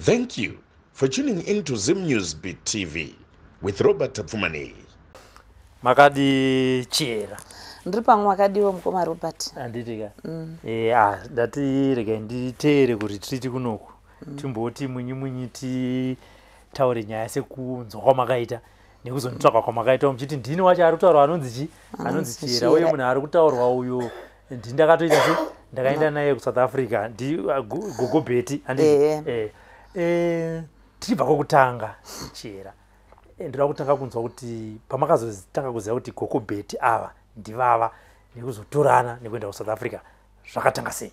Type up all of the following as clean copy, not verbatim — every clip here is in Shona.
Thank you for tuning in to Zim News Beat TV with Robert Tapfumaneyi. Makadi Chihera? Ndiri pamwe, makadiwo mukoma Robert? Handiti ka. Ah, ndati regai nditeere kuretreat kunoku, timboti munyi munyi, titaure nyaya sekunzwa kwamakaita nekuzonditsvaga kwamakaita muchiti ndini wacho ari kutaurwa anonzi chi anonzi Chihera. Uye munhu ari kutaurwa uyu ndini ndakatoita se ndakaenda naye kuSouth Africa, ndi Gogo Betty, handiti? Tichibva kwokutanga, Chihera, ndoda kutanga kunzwa kuti pamakazotanga kuziva kuti Gogo Betty ava ndivava nekuzotorana nekuenda kuSouth Africa, zvakatanga sei?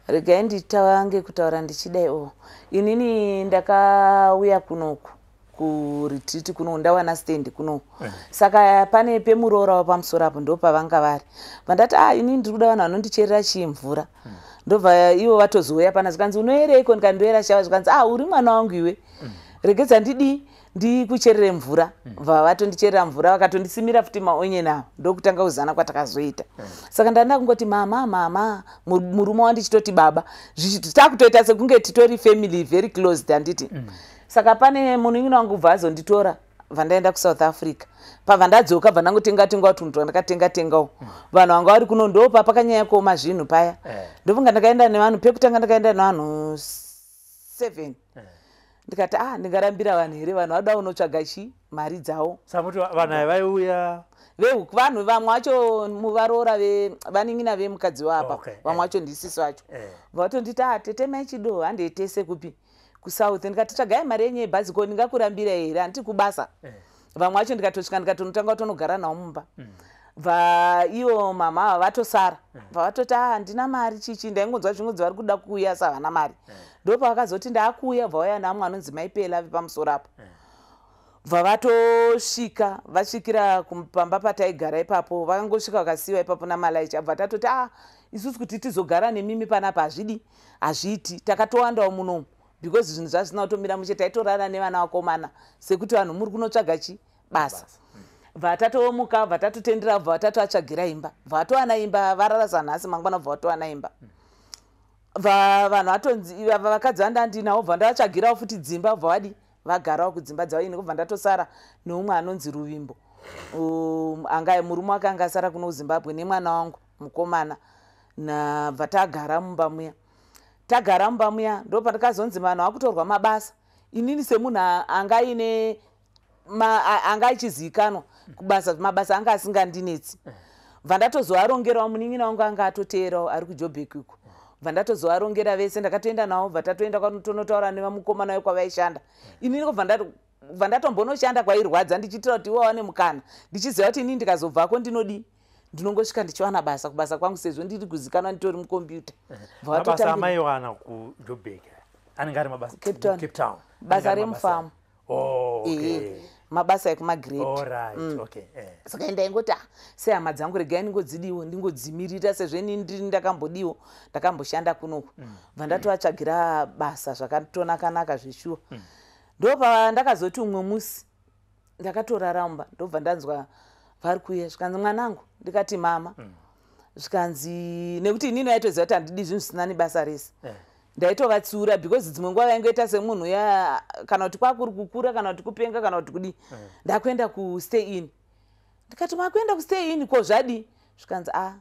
Regai nditange kutaura ndichidai o, inini ndakauya kunoku kuretreat kuno, ndawana stand kuno. Saka pane pemuroora wapamusoro apo ndo pavanga vari. Vandati, "A, inini ndiri kuda vanhu vanondicherera chimvura." Ndobva ivo vatozouya pana, zvikanzi, "Unoereiko?" Ndikati, "Ndoera shava." Zvikanzi, "A, uri mwana wangu iwe, regedza ndidii, ndikucherere mvura." Bva vatondicherera mvura, vakatondisimira futi maonyeni avo. Ndokutanga kuzana kwatakazoita. Saka ndanda kungoti mama, mama, murume wandichitoti baba, takutoita sekunge titori family, very closed, handiti? Saka pane munun'una wangu bva azonditora, bva ndaenda kuSouth Africa. Pabva ndadzoka, bva ndangotenga tengawo tunhu twandakatenga tengawo. Vanhu vanga vari kuno, ndopa pakanyanya kuoma zvinhu paya. Ndofunga ndakaenda nevanhu pekutanga, ndakaenda nevanhu seven. Ndikati, "Ah, ndingarambira vanhu here? Vanhu vada unotsvaga chi mari dzavo." Samuti vanhu ava vaiuya? Vanhu vamwe vacho muvaroora, vanin'ina vemukadzi wapa. Vamwe vacho ndisisi vacho. Vatonditi, "A, tete mai Chido, handei tese kupi, kuSouth." Ndikati, "Tsvagai mari yenyu yebhazi, ko ndingakurambira here? Handiti kubasa." Vamwe vacho ndikatosvika, ndikatonotanga kutonogara navo mumba. Bva ivo mama ava vatosara, bva vatoti, "A, handina mari chichi." Ndaingonzwa zvingonzi vari kuda kuuya, savana mari. Ndopavakazoti, "Ndaakuuya." Bva vauya namwe anonzi Maipela vepamusoro apo. Bva vatosvika, vasvikira pamba pataigara ipapo. Vakangosvika, vakasiyiwa ipapo namalaicha. Bva tatoti, "A, isusu kuti tizogara nemimi panapa hazvidi, hazviiti. Takatowandawo munomu," because zvinhu zvazvisina kutomira mushe. Taitorara nevana vakomana, sekuti vanhu muri kunotsvaga chi basa. Bva tatomuka, bva tatotendera, bva tatoatsvagira imba, bva vatowana imba. Varara sanhasi, mangwana bva vatowana imba. Bva vanhu vatonzi vakadzi vandandinawo, bva ndavatsvagirawo futi dzimba, bva vadi vagarawo kudzimba dzavo. Ini kubva ndatosara neumwe anonzi Ruvimbo, anga murume wake anga asara kuno kuZimbabwe, nemwana wangu mukomana. Nabva tagara mumba muya. Tagara mumba muya, ndo pandakazonzi vanhu vakutorwa mabasa. Inini semunhu anga aine anga achizivikanwa kubasa, mabasa anga asingandinetsi. Bva ndatozoarongerawo munin'ina wangu anga atoteerawo ari kuJobek uko. Bva ndatozoarongera vese, ndakatoenda navo, bva tatoenda kwanotonotaura nevamukomana wekwavaishanda. Inini bva ndatombonoshanda kwairwadza, ndichiitira kuti ivo vawane mukana, ndichiziva kuti inini ndikazobvako ndinodii, ndinongosvika ndichiwana basa kubasa kwangu, sezvo ndiri kuzikanwa nditori mukombiyuta. Bva Mabasa amaiwana kuJobek anenge ari mabasa? Cape Town. Cape Town. Basa Anenge ari remufamu. Oh, okay. Ehe, mabasa ekumagrape. All right, okay. Saka ndaingoti, "Ah, sehama dzangu, regai ndingodzidiwo, ndingodzimirira, sezvo inini ndiri ndakambodiwo, ndakamboshanda kunoku." Bva ndatovatsvagira basa, zvakatonakanaka zveshuwa. Ndobva ndakazoti umwe musi ndakatorara mumba, ndobva ndanzwa vari kuuya. Zvikanzi, "Mwanangu." Ndikati, "Mama." Zvikanzi, nekuti inini vaitoziva kuti handidi zvinhu zvisina nebasa rese. Ndaitovatsiura because dzimwe nguva vaingoita semunhu ya kana kuti kwakuri kukura, kana kuti kupenga, kana kuti kudii. "Ndakuenda kustay in." Ndikati, "Makuenda kustay in, ko zvadii?" Zvikanzi, "A,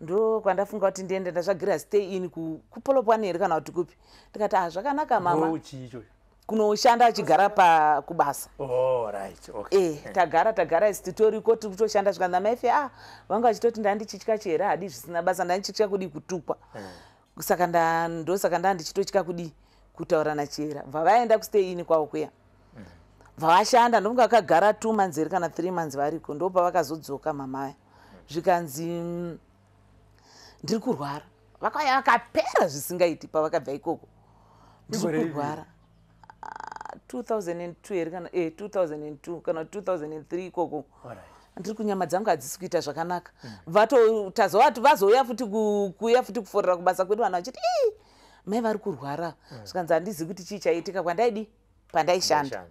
ndo kwandafunga kuti ndiende, ndatsvagira stay in kuPolokwane here kana kuti kupi." Ndikati, "A, zvakanaka mama." Ndo chii ichocho? Kunoshanda achigara pakubasa. Oh, right, okay. Tagara, tagara isi titoriko, tiri kutoshanda. Zvikanzi namaife, "A, vanga vachitoti ndandichitya chihera, hadi zvisina basa, ndandichitya kudii, kutukwa. Saka ndosaka ndaa ndichitotya kudii, kutaura nachihera." Bva vaenda kustay in kwavo kuya, bva vashanda. Ndofunga vakagara 2 months here kana 3 months variko. Ndo pavakazodzoka mamaya. Zvikanzi, "Ndiri kurwara." Vakauya vakapera zvisingaiti pavakabva ikoko. "Ndiri Igore ripi? kurwara." Ah, 2002 here kana 2002 kana 2003 ikoko. "Ndiri kunyama dzangu hadzisi kuita zvakanaka." Tazovati vazouya futi kuuya futi kuforera kubasa kwedu, vanhu vachiti, "Ii, mai vari kurwara." Zvikanzi, "Handizivi kuti chii chaitika kwandaidi, pandaishanda."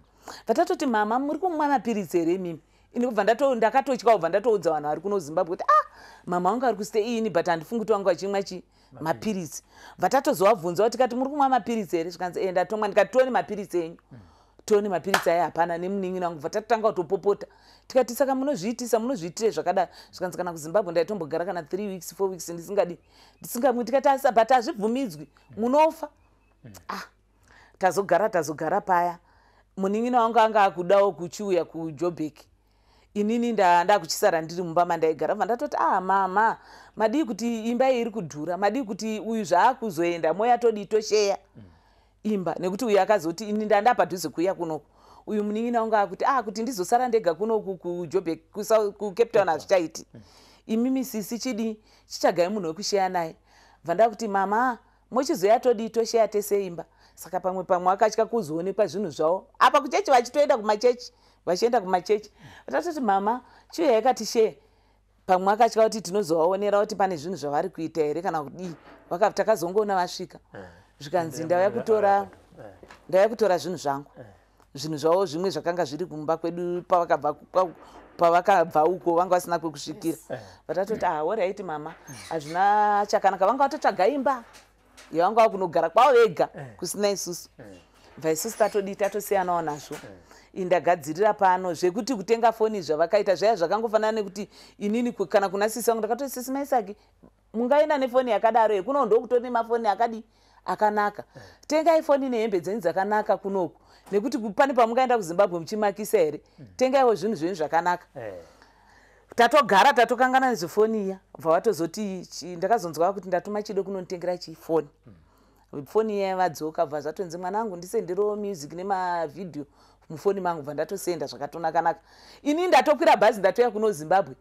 Vatatoti, "Mama, muri kumwa mapiritsi here imimi?" Ini kubva ndakatotya, kubva ndatoudza vanhu vari kuno Zimbabwe kuti ah, mama vangu ari kustay in, but handifungi kuti vanga vachimwa chi mapiritsi. Bva tatozovabvunzawo, tikati, "Muri kumwa mapiritsi here?" Zvikanzi, "E, ndatomwa." Ndikati, "Tione mapiritsi enyu." Tione mapiritsi aya, hapana nemunin'ina wangu. Bva tatotanga kutopopota, tikati, "Saka munozviitisa, munozviitire zvakadaro?" Zvikanzi, "Kana kuZimbabwe ndaitombogara kana 3 weeks, 4 weeks ndisingadi, ndisingamwi." Tikati, "Asa, but hazvibvumidzwi, munofa." Ah, tazogara, tazogara paya, munin'ina wangu anga akudawo kuchiuya kuJobek. Inini ndakuchisara ndiri mumba mandaigara. Bva ndatoti, "Ah, mama, madii kuti imba iyi iri kudhura? Madii kuti uyu zvaakuzoenda, moya todii, tosheya imba?" Nekuti uyu akazoti, ini ndanda padhuze kuuya kunoku. Uyu munin'ina wangu akuti, "Ah, kuti ndizosara ndega kunoku kuJobek, kuCape Town hazvichaiti. Imimi sisi, chidii, chichagai munhu wekusheya naye." Bva ndakuti, "Mama, mochizoya, todii, tosheya tese imba." Saka pamwe pamwe akatya kuzoonekwa zvinhu zvavo apa kuchechi, vachitoenda kumachechi, vachienda kumachechi. Tatoti, "Mama, chiuyai katisheya." Pamwe akatya kuti tinozovaonera kuti pane zvinhu zvavari kuita here kana kudii. Takazongoona vasvika, zvikanzi, "Ndauya kutora, ndauya kutora zvinhu zvangu." Zvinhu zvavo zvimwe zvakanga zviri kumba kwedu pavakabva uko, vanga vasina kwekusvikira. Vatatoti, "Ah, alright mama, hazvina chakanaka." Vanga vatotsvaga imba yavanga vakunogara kwavo vega kusina isusu. Bva isusu tatodii, tatosiyanawo nazvo. Indagadzirira pano zvekuti kutenga foni zvavakaita zvaya zvakangofanana nekuti inini kana kuna sisi vangu ndakatoti, "Sisi Maisaki, mungaenda nefoni yakadaro yekuno? Ndokutori nemafoni akadi akanaka. Tengai foni nehembe dzenyu dzakanaka kunoku, nekuti pane pamungaenda kuZimbabwe muchimakisa here? Tengaiwo zvinhu zvenyu zvakanaka." Tatogara, tatokangana nezvefoni iya. Bva vatozoti, ndakazonzwa kuti, "Ndatuma Chido kunonditengera chifoni." Foni iya vadzoka, bva zvatonzi, "Mwana wangu, ndisendero music nemavhidhiyo mufoni mangu." Bva ndatosenda zvakatonakanaka. Ini ndatokwira bhazi, ndatoya kuno Zimbabwe,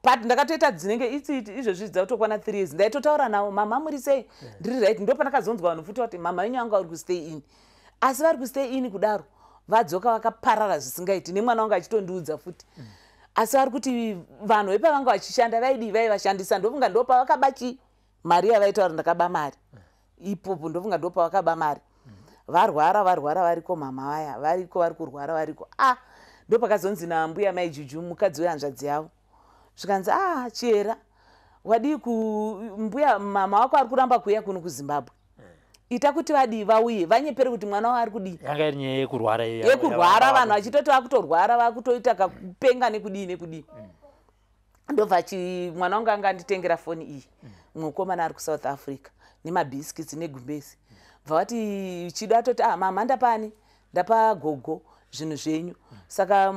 but ndakatoita dzinenge itsi izvozvi dzatokwana 3 years ndaitotaura navo, "Mama, muri sei?" "Ndiri right." Ndo pandakazonzwa vanhu futi vati, "Mama venyu vanga vari kustay in." Asi vari kustay in kudaro, vadzoka vakaparara zvisingaiti, nemwana wangu achitondiudza futi. Asi vari kuti vanhu vepavanga vachishanda vaidii, vaivashandisa. Ndofunga ndo pavakaba chi mari yavaitaura, "Ndakaba mari ipopo." Ndofunga ndo pavakaba mari. Varwara, varwara, variko mama vaya, variko, vari kurwara, variko. Ah, ndo pakazonzi nambuya mai Juju, mukadzi wehanzvadzi yavo, zvikanzi, "Ah, Chiera, wadii kumbuya? Mama wako ari kuramba kuuya kuno kuZimbabwe. Ita kuti vadii, vauye, vanyepere kuti mwana wavo ari kudii." Yanga iri nyaya yekurwara iyo. Yekurwara, vanhu vachitoti vakutorwara, vakutoita kakupenga nekudii nekudii. Ndobva mwana wangu anga anditengera foni iyi, mukomana ari kuSouth Africa, nemabhiskits negumbezi. Bva vati, Chido atoti, "Ah, mama, ndapani, ndapa gogo zvinhu zvenyu. Saka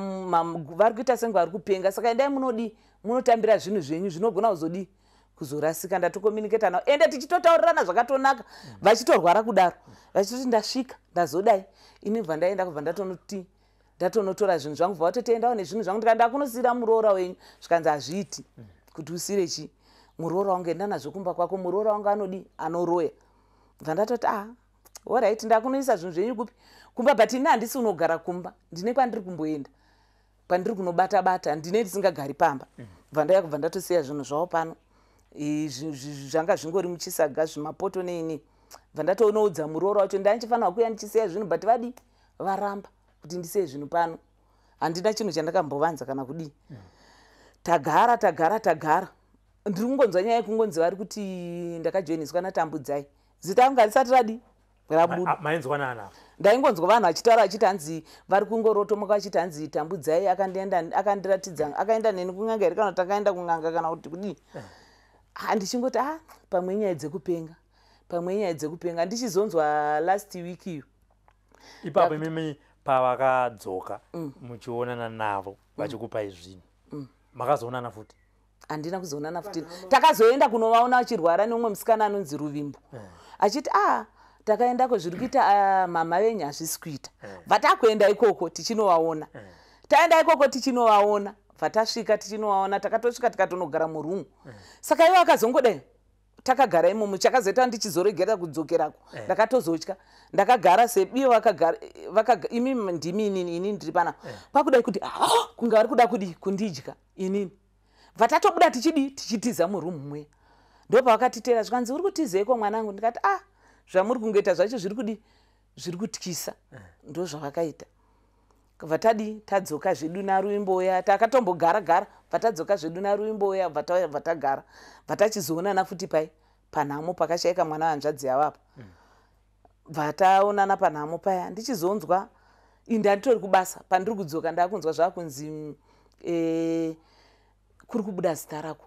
vari kuita senge vari kupenga. Saka endai munodii, munotambira zvinhu zvenyu, zvinogona kuzodii, kuzorasika." Ndatokomuniketa navo, ende tichitotaurirana zvakatonaka, vachitorwara kudaro, vachitoti, "Ndasvika, ndazodai." Ini bva ndaenda, kubva ndatonoti ndatonotora zvinhu zvangu. Bva vatoti, "Endawo nezvinhu zvangu." Ndikati, "Ndakunosiyira muroora wenyu." Zvikanzi, "Hazviiti kuti usire chi muroora wangu, enda nazvo kumba kwako. Muroora wangu anodi, anoroya." Bva ndatoti, "Ah, alright, ndakunoisa zvinhu zvenyu kupi? Kumba. But ini handisi unogara kumba, ndine kwandiri kumboenda, kwandiri kunobata bata, ndine ndisingagari pamba." Bva ndauya, kubva ndatosiya zvinhu zvavo pano. Zvanga zvingori muchisaga, zvimapoto neini. Bva ndatonoudza muroora wacho, "Ndandichifanira kuuya ndichisiya zvinhu, but vadi varamba kuti ndisiye zvinhu pano." Handina chinhu chandakambovanza kana kudii. Tagara, tagara, tagara. Ndiri kungonzwa nyaya yekungonzi vari kuti ndakajoiniswa naTambudzai. Zita rangu harisati radi rabuda. Mainzwa nana? Ndaingonzwa vanhu vachitaura, vachiti hanzi vari kungorotomoka, vachiti hanzi Tambudzai akandiratidza, akaenda neni kun'anga here, kana kuti akaenda kun'anga, kana kuti kudii. Ah, ndichingoti, "Ah, pamwe inyaya dzekupenga, pamwe inyaya dzekupenga." Ndichizonzwa last week iyo. Ipapo imimi pavakadzoka, muchionana navo vachikupai zvinhu, makazoonana futi? Handina kuzoonana futi. Takazoenda kunovaona vachirwara neumwe musikana anonzi Ruvimbo, achiti, "A, takaendako, zviri kuita, ah, mama venyu hazvisi kuita." Bva takuenda ikoko tichinovaona, taenda ikoko tichinovaona, bva tasvika tichinovaona, takatosvika tikatonogara murumu. Saka ivo akazongodai takagara imomo. Chakazoita ndichizoregera kudzokerako, ndakatozotya. Ndakagara sebiyo, vakagara imi ndimi inini, inini ndiri panapa, kwakudai kuti, "Ah," kunge vari kuda kudii, kundidya inini. Bva tatobuda tichidii, tichitiza murumu muya. Ndopavakatitera, zvikanzi, "Uri kutizeiko, mwanangu?" Ndikati, "Ah, zvamuri kungoita zvacho zviri kudii, zviri kutyisa." Ndo zvavakaita. Bva tadii, tadzoka zvedu naRuimboya. Takatombogara gara, bva tadzoka zvedu naRuimboya, bva tauya, bva tagara, bva tachizoonana futi pai panhamo pakashayika mwana wehanzvadzi yavo apa. Bva taonana panhamo paya. Ndichizonzwa indi handitori kubasa, pandiri kudzoka ndakunzwa zvakunzi kuri kubuda zita rako,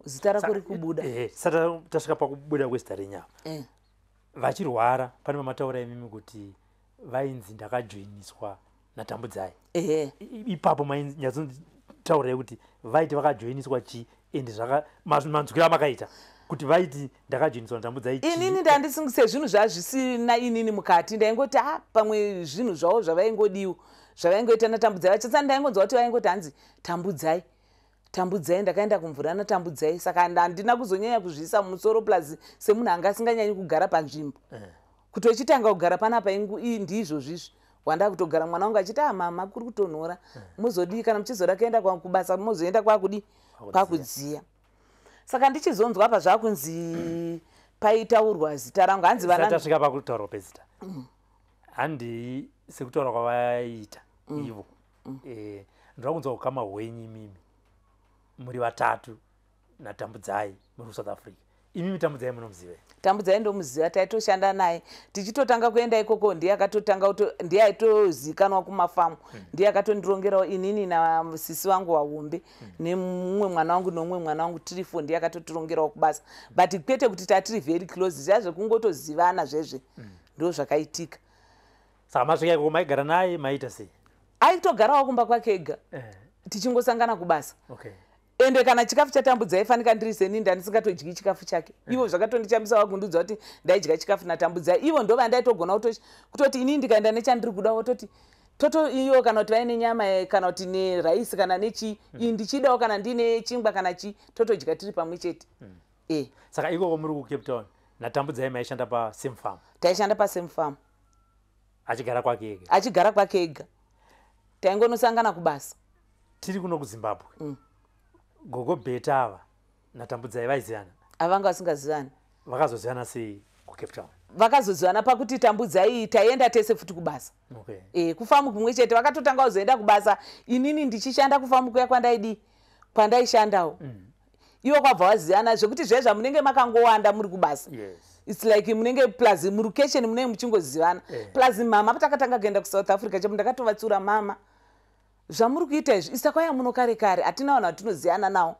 zita rako riri kubuda. Sati tasvika pakubuda kwezita renyama, vachirwara, pane mamataura imimi kuti vainzi ndakajoiniswa naTambudzai. Ipapo mainyatsotaurai kuti vaiti vakajoiniswa chii, ende manzwiro amakaita kuti vaiti ndakajoiniswa naTambudzai chii? Inini ndandisingise zvinhu zvazvisina inini mukati. Ndaingoti a pamwe zvinhu zvavo zvavaingodiwo, zvavaingoita naTambudzai vachitsani. Ndaingonzwa kuti vaingoti hanzi Tambudzai, Tambudzai, ndakaenda kumvura naTambudzai. Saka handina kuzonyanya kuzviisa mumusoro. Plus semunhu anga asinganyanyi kugara panzvimbo, kuti uchitanga kugara panapa ndizvo zvizvi wanda kutogara. Mwana wangu achiti, "A mama, kuri kutonhora, muzodii kana muchizoda kuenda kubasa? Mozoenda kwakudii?" Kwakudziya. Saka ndichizonzwa apa zvakunzi paitaurwa zita rangu, hanzi vana Tasvika pakutaurwa pezita, handei sekutaura kwavaiita ivo. Ndoda kunzwa ukama hwenyu imimi muri vatatu naTambudzai muri kuSouth Africa. Imimi Tambudzai munomuziva here? Tambudzai ndomuziva, taitoshanda naye tichitotanga kuenda ikoko. Ndiye akatotanga ndiye aitozikanwa kumafamu. Ndiye akatondirongerawo inini nasisi vangu vahombe nemumwe mwana wangu, nomumwe mwana wangu, tiri four. Ndiye akatotirongerawo kubasa, but kwete kuti tatiri very close, zviya zvekungotozivana zvezve. Ndo zvakaitika. Saka masvika ikoko maigara naye, maiita sei? Aitogarawo kumba kwake ega, tichingosangana kubasa. Ende kana chikafu chaTambudzai, fanika ndiri seni ndandisingatodyi chikafu chake. Ivo zvakatondichamisa vakundudza kuti ndaidya chikafu naTambudzai. Ivo ndo vandaitogona kutoti inini ndikaenda nechandiri kuda, vototi toto iyo, kana kuti vaine nyama, kana kuti neraisi kana nechii, iyi ndichidawo, kana ndiine chingwa kana chii, totodya tiri pamwe chete e. Saka ikoko muri kuCape Town naTambudzai maishanda pasame farm? Taishanda pasame farm. Achigara kwake ega? Achigara kwake ega, taingonosangana kubasa. Tiri kuno kuZimbabwe, gogo Beta ava naTambudzai vaizivana? Avanga vasingazivani. Vakazozivana sei kuCape Town? Vakazozivana pakuti Tambudzai taienda tese futi kubasa. E, kufamu kumwe chete. Vakatotanga kuzoenda kubasa inini ndichishanda kufamu kuya kwandaidii, kwandaishandawo. Ivo kwabva vazivana zvekuti zviya zvamunenge makangowanda muri kubasa. It's like munenge, plus murukesheni munenge muchingozivana. Plus mama patakatanga kuenda kuSouth Africa chapo, ndakatovatsiura, "Mama, zvamuri kuita izvi, isa kwaya muno kare kare, hatina vanhu vatinozivana navo."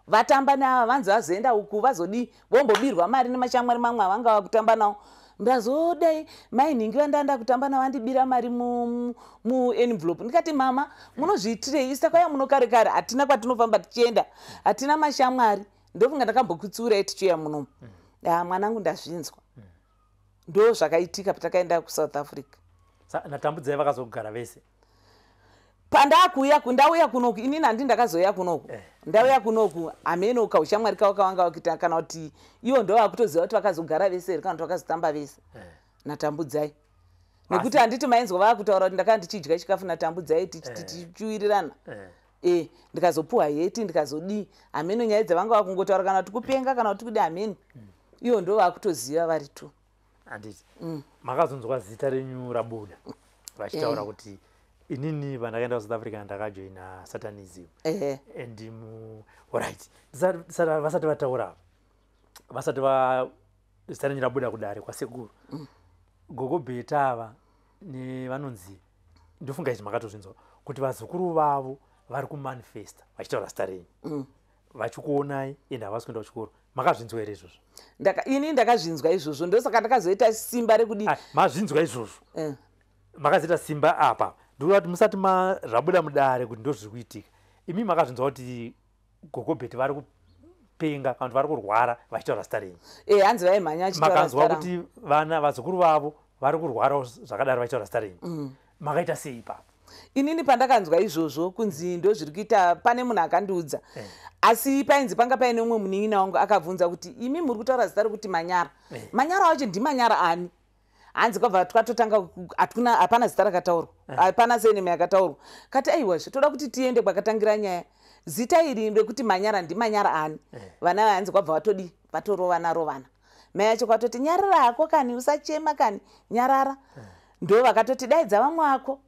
Vatamba neava, vanzi vazoenda uku, vazodii, vombobirwa mari nemashamwari mamwe avanga vakutamba nawo. Ndazodai mainhingi vandanda kutamba navo vandibira mari muenvelope. Ndikati, "Mama, munozviitirei? Isa kwaya muno kare kare, hatina kwatinofamba tichienda, hatina mashamwari." Ndofunga ndakambokutsiurai tichiuya munomu. Ah, mwanangu, ndazvinzwa. Ndo zvakaitika patakaenda kuSouth Africa. NaTambudzai vakazogara vese? Pandakuuya, ndauya kunoku inini, handi ndakazouya kunoku. Ndauya kunoku, hameno kaushamwari kavo kavanga vakuita, kana kuti ivo ndo vakutoziva kuti vakazogara vese here, kana kuti vakazotamba vese naTambudzai, nekuti handiti mainzwa vaakutaura kuti ndakanga ndichidya chikafu naTambudzai, tichiwirirana. E, ndikazopuhwa heti, ndikazodii, hameno nyaya dzavanga vakungotaura, kana kuti kupenga, kana kuti kudi, hameno. Ivo ndo vakutoziva vari tu. Handiti makazonzwa zita renyu rabuda vachitaura kuti inini pandakaenda kuSouth Africa ndakajoina satanism? Ehe. And alright, vasati vataura apa, vasati va zita renyu rabuda kudare kwasekuru, gogo Beta ava nevanonzi, ndofunga izvi makatozvinzwa, kuti vazukuru vavo vari kumanifesta vachitaura zita renyu, vachikuonai, ende havasi kuenda kuchikoro. Makazvinzwa here izvozvo? Ini ndakazvinzwa izvozvo, ndosaka ndakazoita simba rekudi Ah, mazvinzwa izvozvo? Makazoita simba apa, ndikuda kuti musati zvabuda mudare kuti ndo zviri kuitika, imi makazvinzwa kuti gogo Beti vari kupenga kana kuti vari kurwara vachitaura zita renyu? E, hanzi vaimhanya vachitaura Makanzwa zita rangu. kuti vana vazukuru vavo vari kurwarawo zvakadaro vachitaura zita renyu, makaita sei ipapo? Inini pandakanzwa izvozvo kunzi ndo zviri kuita, pane munhu akandiudza. Asi painzi panga paine umwe munin'ina wangu akabvunza kuti, "Imi muri kutaura zita rekuti Manyara." Manyara wacho ndiManyara ani? Hanzi kwabva twatotanga hatkuna, hapana zita rakataurwa, hapana surname yakataurwa. Kati, "Aiwazve, toda kuti tiende kwakatangira nyaya. Zita iri rekuti Manyara ndiManyara ani?" Vana vahanzi kwabva vatodi vatorovana rovana. Mai acho kwatoti, "Nyarara hako kani, usachema kani, nyarara." Ndo vakatoti, "Daidza vamwe vako."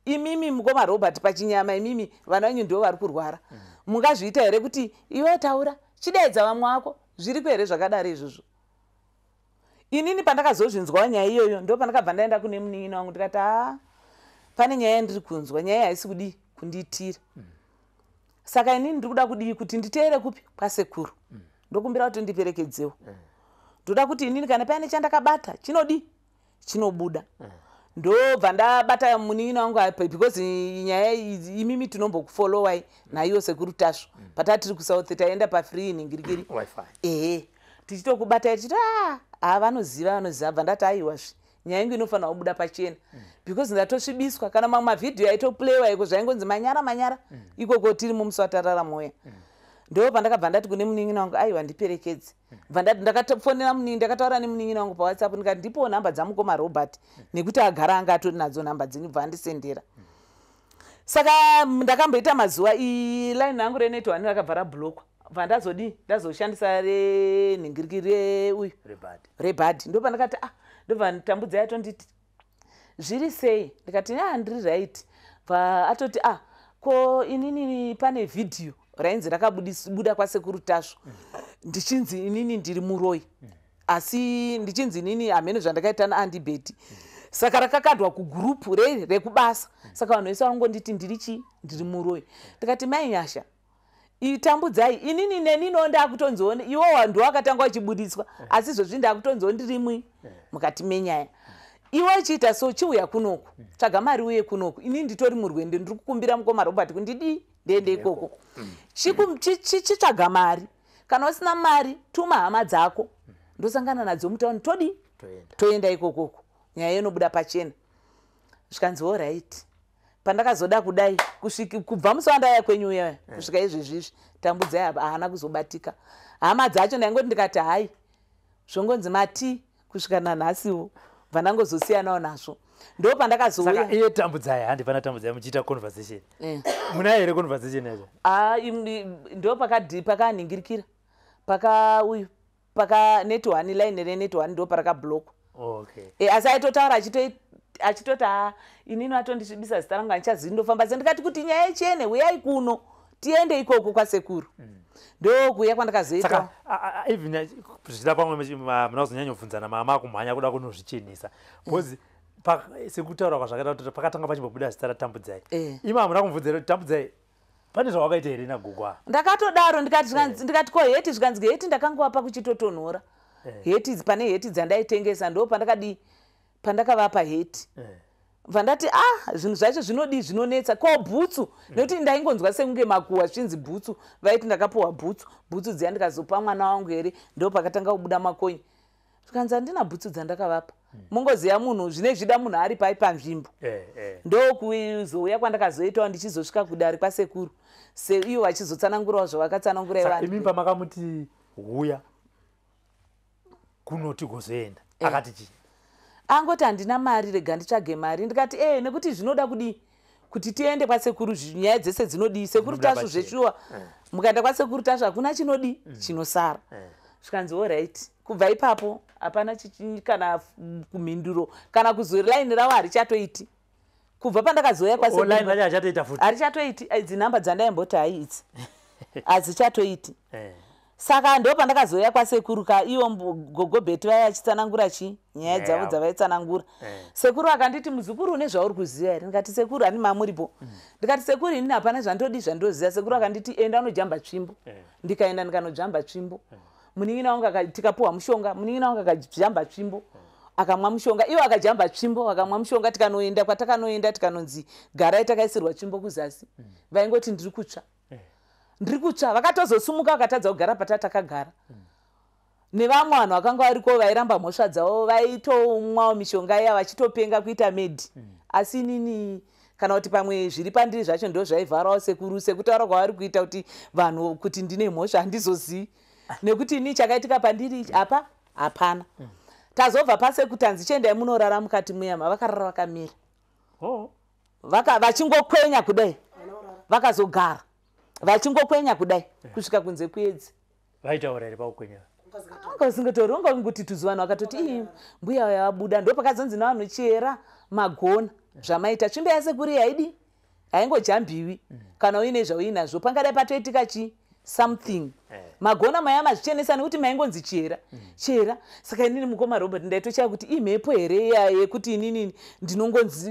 Imimi mukoma Robert pachinyama, imimi vana venyu ndo vari kurwara, mungazviita here kuti iwe taura chidaidza vamwe vako? Zviriko here zvakadaro izvozvo? Inini pandakazozvinzwawo nyaya iyoyo, ndo pandakabva ndaenda kune munin'ina wangu, ndikati, "Aa, pane nyaya yandiri kunzwa, nyaya haisi kudii kundiitira. Saka inini ndiri kuda kudii kuti nditeere kupi kwasekuru. Ndokumbira kuti ndiperekedzewo. Ndoda kuti inini kana paine chandakabata chinodii chinobuda." Ndobva ndabata munin'ina wangu apa, because nyaya iyi imimi tinombokufollowai naiyo Sekuru Tasvo. Patatiri kuSouth taenda pafree ningirikiri Wifi. Ehe, tichitokubatai tichiti, "Ah, ha, vanoziva, vanoziva." Bva ndati, "Aiwazve, nyaya yangu inofanira kubuda pachena because ndatosvibiswa." Kana mamwe mavhidhiyo aitoplaywa iko, zvaingonzi manyara manyara ikoko tiri mumusi watarara moya. Ndo pandakabva ndati kune munin'ina wangu, "Aiwa, ndiperekedze." Bva ndati ndakatofonera munin'i, ndakataura nemunin'ina wangu paWhatsApp, ndikati, "Ndipowo nhamba dzamukoma Robert," nekuti agara anga atori nadzo nhamba dzenyu. Bva andisendera. Saka ndakamboita mazuva line rangu reNetOne rakabva rablockwa. Bva ndazodii, ndazoshandisa renhingiriki reuyu Rebhadhi. Rebhadhi. Ndo pandakati, "Ah." Ndobva Tambudzai atonditi, "Zviri sei?" Ndikati, "A, ndiri right." Bva atoti, "Ah, ko inini pane vhidhiyo rainzi rakabuda kwaSekuru Tasvo ndichinzi inini ndiri muroi, asi ndichinzi inini hamene zvandakaita naandibheti. Saka rakakandwa kugurupu rei rekubasa, saka vanhu vese vangonditi ndiri chii, ndiri muroi." Ndikati, "Mai Nyasha, itambudzai inini nenino ndakutonzione iwo ndo wakatanga uchibudiswa, asi izvozvi ndakutonziwo ndirimwi mukati menyaya. Iwe chiita so, chiuya kunoku, tsvaga mari uye kunoku. Inini nditori murwendo, ndiri kukumbira mukoma Robert kundidii ndiende ikoko. Chitsvaga mari. Kana usina mari, tuma hama dzako, ndosangana nadzo mutauni, todii?" Toenda. "Toenda ikokoko, nyaya inobuda pachena." Zvikanzi, "Alright." Pandakazoda kudai kusviki kubva musi wandaya kwenyu uya kusvika izvezvizvi, Tambudzai apa haana kuzobatika. Hama dzacho ndaingoti ndikati hai, zvongonzi mati kusvika nanhasiwo, bva ndangozosiyanawo nazvo. Ndo pandakazouya. Saka iye Tambudzai, handi pana Tambudzai muchiita conversation? Munayo here conversation yacho? Ah, ndo pakanhingirikira paka uyu paka NetOne, line reNetOne ndo parakablockwa. E, asi aitotaura achitoti, "Ha, inini atondisvibisa zita rangu, handichazivi ndofamba sei." Ndikati, "Kuti nyaya ichene, uyai kuno tiende ikoko kwasekuru." Ndokuuya kwandakazoita. Saka even zvichida pamwe muna kuzonyanyobvunzana, mama kumhanya kuda kunozvichenesa because sekutaura kwazvakaita kuti pakatanga pachimbobuda zita raTambudzai, imi hamuna kumubvunza kuti, "Tambudzai, pane zvawakaita here nagogo?" Ndakatodaro, ndikati ndikati, "Ko heti?" Zvikanzi, "Heti ndakangowapa kuchitotonhora." Heti pane heti dzandaitengesa, ndo pandakadii, pandakavapa heti. Bva ndati, "Ah, zvinhu zvacho zvinodii, zvinonetsa. Ko bhutsu?" Nekuti ndaingonzwa sekunge makuhwa, zvichinzi bhutsu, vaiti ndakapiwa bhutsu, bhutsu dziya ndikazopa mwana wangu here? Ndo pakatanga kubuda makonye. Zvikanzi, "Handina bhutsu dzandakavapa." Mungoziva munhu zvine zvida munhu ari pai panzvimbo. Ndokuzouya kwandakazoitawo, ndichizosvika kudare kwasekuru, seivo vachizotsanangurawo zvavakatsanangura. Saka imi pamakamuti huya kuno tigozoenda, akati chii? Angoti, "Handina mari, rega nditsvage mari." Ndikati, "E, nekuti zvinoda kudii kuti tiende kwasekuru, nyaya dzese dzinodii, Sekuru Dzinobuda Tasvu." pachena. Zveshuwa, mukaenda kwaSekuru Tasvu hakuna chinodii chinosara. Zvikanzi, "Alright." Kubva ipapo hapana kana kumhinduro kana kuzori line ravo harichatoiti kubva pandakazouya Online kwasekuru. racho hachatoita futi? Harichatoiti. Idzi nhamba dzandaimboti hai, idzi hadzichatoiti. Saka ndo pandakazouya kwasekuru ka, ivo gogo Bheti vaya vachitsanangura chi nyaya Nyaya dzavo yavo. dzavaitsanangura. Sekuru akanditi, "Muzukuru, une zvauri kuziva here?" Ndikati, "Sekuru, hani mamuripo." Ndikati, "Sekuru, inini hapana zvandodi zvandoziva." Sekuru akanditi, "Enda unojamba tsvimbo." Ndikaenda ndikanojamba tsvimbo. Munin'ina wangu tikapuhwa mushonga. Munin'ina wangu akajamba tsvimbo, akamwa mushonga. Ivo akajamba tsvimbo, akamwa mushonga. Tikanoenda kwatakanoenda, tikanonzi garai, takaisirwa tsvimbo kuzasi. Vaingoti, "Ndiri kutsva, ndiri kutsva." Vakatozosumuka vakatadza kugara patatakagara. Nevamwe vanhu vakanga variko vairamba mhosva dzavo, vaitomwawo mishonga iya vachitopenga kuita mad. Asi inini, kana kuti pamwe zviri pandiri zvacho ndo zvaivharawo sekuru, sekutaura kwavari kuita kuti vanhu kuti ndine mhosva, handizozivi, nekuti ini chakaitika pandiri apa hapana. Tazobva pasekutanzi chiendai munorara mukati muyama, vakarara vakamira. Vachingokwenya kudai, vakazogara vachingokwenya kudai kusvika kunze kwedzi. Vaitaura here pakukwenya? Anga usingatori, unga ungoti tuzu. Vanhu vakatoti, "Ii, mbuya yavabuda." Ndo pakazonzi navanhu, "Chera magona." Zvamaita tsvimbo yasekuru haidi, haingojambiwi. Kana uine zvauinazvo, pangadai patoitika chi something. Magona maya mazvichenesa, nekuti maingonzi Chihera, Chihera. Saka inini, mukoma Robert, ndaitochaya kuti imhepo here iya yekuti inini ndinongonzi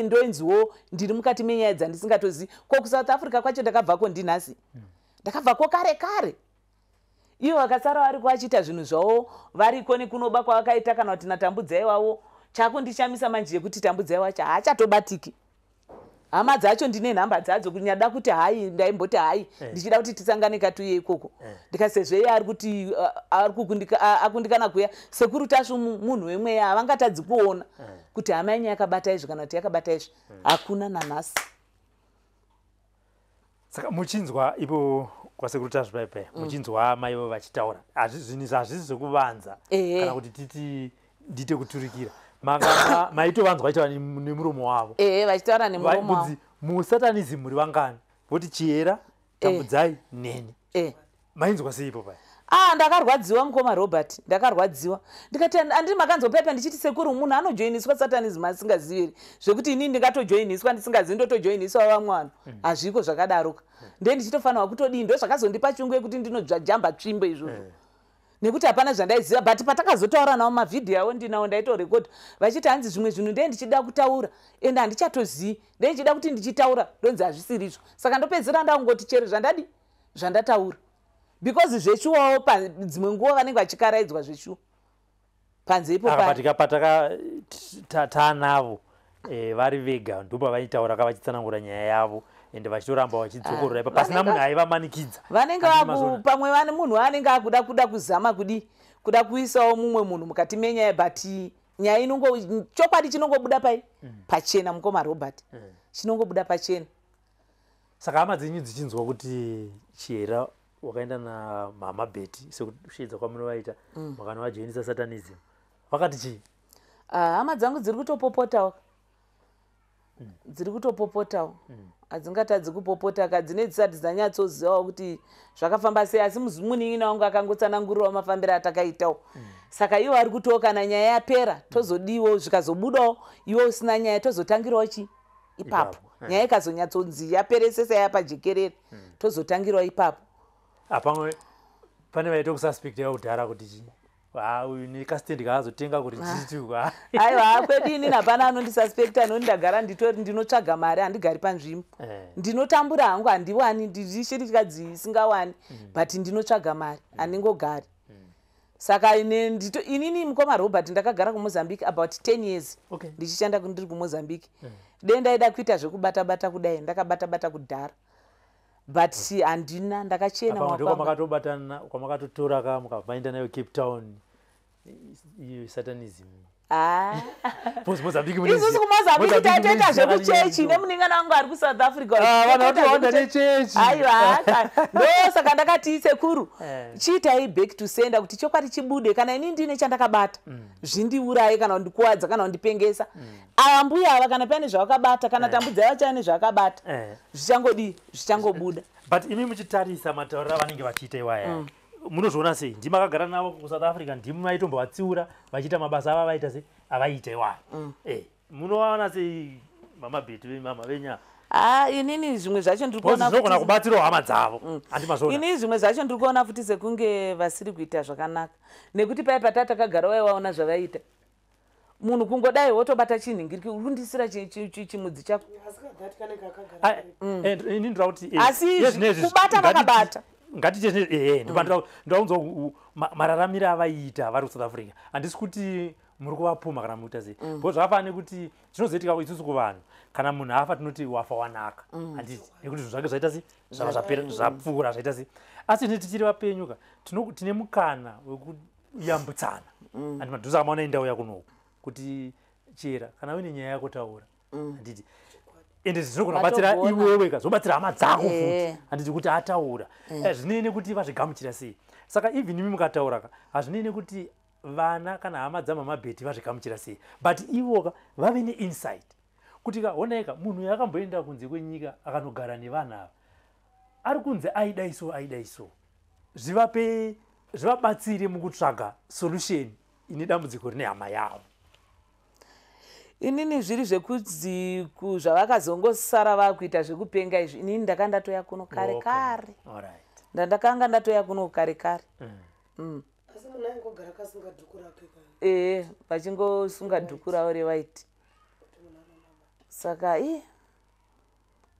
ndoinziwo ndiri mukati menyaya dzandisingatozivi. Ko kuSouth Africa kwacho ndakabvako ndinhasi? Ndakabvako kare kare. Ivo vakasara variko vachiita zvinhu zvavo variko, nekunoba kwavakaita, kana kuti naTambudzai wavo. Chakundishamisa manje yekuti Tambudzai wacho haachatobatiki. Hama dzacho ndine nhamba dzadzo, kunyada kuti hai, ndaimboti hai, ndichida kuti tisangane katuye ikoko. Ndikati iye ari kuti ari akundikana kuya, sekuru Tasvu munhu wemweya, havangatadzi kuona kuti hama yenyu yakabata izvi kana kuti yakabata izvi. Hakuna nanhasi. Saka muchinzwa ipo kwasekuru Tasvu paipai, muchinzwa maivo vachitaura, zvinhu izvi hazvisi zvekuvanza kana kuti titi ndiite kuturikira. Manga maitovanzwa vachitaura nemuromo wavo? Ehe, vachitaura nemuromo wavo. Kunzi musatanism muri vangani? Voti Chihera, Tambudzai neni. Mainzwa sei ipo pai? Ah, ndakarwadziwa, mukoma Robert, ndakarwadziwa. Ndikati andiri makanzwa pepa ndichiti sekuru, munhu anojoiniswa satanism asingazivi here? Zvekuti inini ndingatojoiniswa ndisingazivi, ndotojoiniswa vamwe vanhu, hazviko zvakadaroka. Nde ndichitofanirwa kutodii? Ndo zvakazondipa chungu yekuti ndinojamba tsvimbo izvozvo, nekuti hapana zvandaiziva. But patakazotaura navo, mavhidhiyo avo ndinawo, ndaitorekodha vachiti hanzi zvimwe zvinhu ndee ndichida kutaura ende handichatozivi, ndee ndichida kuti ndichitaura ndonzi hazvisirizvo. Saka ndopedzisira ndangoti chero zvandadi zvandataura, because zveshuwawo dzimwe nguva vanenge vachikaraidzwa zveshuwa panze ipo. Pataka taanavo vari vega, ndopavaitaura ka vachitsanangura nyaya yavo, ende vachitoramba vachidzokorora ipa pasina munhu aivamanikidza. Vanenge pamwe vane munhu anenge akuda kuda kuzama kudi kuda kuisawo mumwe munhu mukati menyaya, but nyaya inongo chokwadi chinongobuda pai pachena, mukoma Robert, chinongobuda pachena. Saka hama dzenyu dzichinzwa kuti Chihera wakaenda namama Beti, sekushedza kwamunovaita, makanovajoinisa satanism, vakati chii? Ah, hama dzangu dziri kutopopotawo, dziri kutopopotawo. Hadzingatadzi kupopota ka, dzine dzisati dzanyatsozivawo kuti zvakafamba sei. Asi munin'ina wangu akangotsanangurirawo mafambiro atakaitawo. Saka iwo ari kutiwo kana nyaya yapera tozodiwo, zvikazobudawo iwe usina nyaya, tozotangirawo chi ipapo. Nyaya ikazonyatsonzi yaperesesa yapajekerere, tozotangirawo ipapo. Pamwe pane vaita kususpecta kudhara kuti chi uyu nekastendi kaazotenga kuti chitu. Aiwa, kwedu inini hapana anondisuspecta, noni ndagara nditori ndinotsvaga mari, handigari panzvimbo. Ndinotambura hangu, handiwani, ndiri shirikadzi isingawani, but ndinotsvaga mari, handingogari. Saka inini, mukoma Robert, ndakagara kuMozambique about 10 years ndichishanda ndiri kuMozambique. Dei ndaida kuita zvekubata-bata kudai, ndakabata-bata kudhara, but handina, ndakachena. Apa maoko angu. Kwamakatobatana, kwamakatotora ka, mukavaenda nayo Cape Town iyo satanism? Ah. Because Mozambique Isusu kuMozambique taitoita zvekuchechi nemunin'ina wangu ari kuSouth Africa. Ah, vanhu Taitoita vatowanda zvekuchechi. nechechi. Aiwa, ndo saka ndakati sekuru, chiitai back to sender kuti chokwadi chibude. Kana ini ndine chandakabata, zvindiuraye kana kundikuwadza kana kundipengesa. Ava mbuya ava, kana paine zvavakabata, kana Tambudzai vacho ane zvavakabata, zvichangodii, zvichangobuda. But imi muchitarisa matauriro avanenge vachiita iwaya, munozviona sei? Ndimi akagara navo kuSouth Africa, ndimi maitombovatsiura vachiita mabasa ava vaita sei, avaiita iwaya. Munovaona sei mama Beti, mama venya? Ah, inini zvimwe zvacho ndiri kuona Zvinogona kubatsirawo hama dzavo, handi mazvoona? Inini zvimwe zvacho ndiri kuona futi sekunge vasiri kuita zvakanaka, nekuti pai pataa takagara waiwaona zvavaiita. Munhu kungodai wotobata chinhingiriki, uri kundisira chimudzi chako. Ah, ini ndoda kuti Asi yezvinezvi kubata vakabata. Ngatite zvinezvi, ndounzwa mararamiro avaiita vari kuSouth Africa. Handisi kuti muri kuvapumha kana muita sei, because zvakafanana nekuti chinozoitika isusu kuvanhu, kana munhu afa tinoti wafa wanaka, handiti? Nekuti zvinhu zvake zvaita sei, zvava zvapera, zvapfuura, zvaita sei. Asi zvine tichiri vapenyuka, tine mukana wekuyambutsana, handi? Madhuze akamaona indau yakunoku kuti Chera, kana uine nyaya yako taura, handiti? Ende zvinogona kubatsira Vatogona. iwewe ka, zvobatsira hama dzako futi, handiti? Kuti ataura, zvinei nekuti vazvigamuchira sei. Saka even imi mukataura ka, hazvinei nekuti vana kana hama dzamama Beti vazvigamuchira sei, but ivoka vave neinsight kuti ka, onaika, munhu uyu akamboenda kunze kwenyika akanogara nevanhu ava, ari kunze aidai so, aidai so, zvivape, zvivabatsire mukutsvaga solution ine dambudziko rine hama yavo. Inini zviri zvekuzi zvavakazongosara vakuita zvekupenga izvi, inini ndakanga ndatoya kuno kare kare. Ndandakanga ndatoya kuno kare kare. Asi munhu aingogara akasunga dhuku rake. Ee, vachingosunga dhuku ravo rewaiti. Saka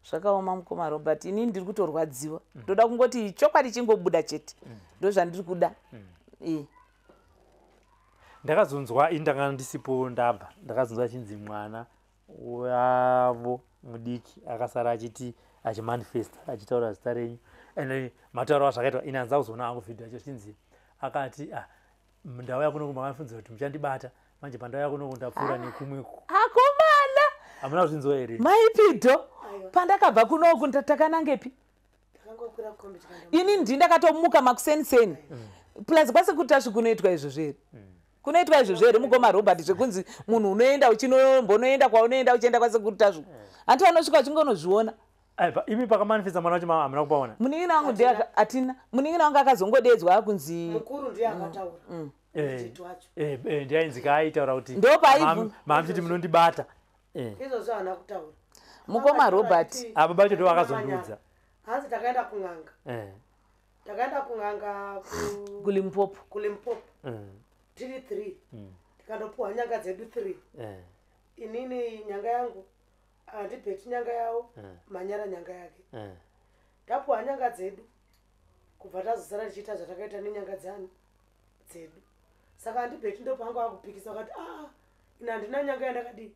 zvakaoma mukoma Robert, inini ndiri kutorwadziwa. Ndoda kungoti chokwadi chingobuda chete. Ndozvandiri kuda. Ndakazonzwa ini ndanga ndisipo ndabva, ndakazonzwa chinzi mwana wavo mudiki akasara achiti achimanifesta achitaura zita renyu. And matauro azvakaitwa ini hanza kuzoona hangu video yacho, chinzi akati ndauya kuno makafunza kuti muchandibata, manje pandauya kuno ndapfuura nekumwe. Akomana, hamuna kuzvinzwa here? Maipido, pandakabva kunoku takanangepi? Ini ndakatomuka makuseniseni. Plus kwasekuti tasvi kunoitwa izvozvo here? Kunoitwa izvozvo here mukoma Robert, zvekunzi munhu unoenda uchinombonoenda kwaunoenda uchienda kwasekuru Tasvu? Hanti vanosvika uchingonozviona. Imi pakamanifesta mwana wacho hamuna kupaona? Munin'ina wangu ndiye atina. Munin'ina wangu akazongodedzwa akunzi mukuru ndiye akataura. Ndiainzi kaaitaura kuti mamuchiti munondibata. Izvozvo haana kutaura. Mukoma Robert. Baba vacho ndo vakazondiudza. Hanzi takaenda kun'anga. Takaenda kun'anga kuLimpopo. kuLimpopo. Tiri 3. Tikandopuwa nyanga dzedu 3. Inini nyanga yangu, andibheti nyanga yawo, Manyara nyanga yake. Tapuwa nyanga dzedu. Kubva tazosara tichiita zvatakaita nenyanga dzani dzedu. Saka andibheti ndopanga akupikisa akati ina handina nyanga yandakadii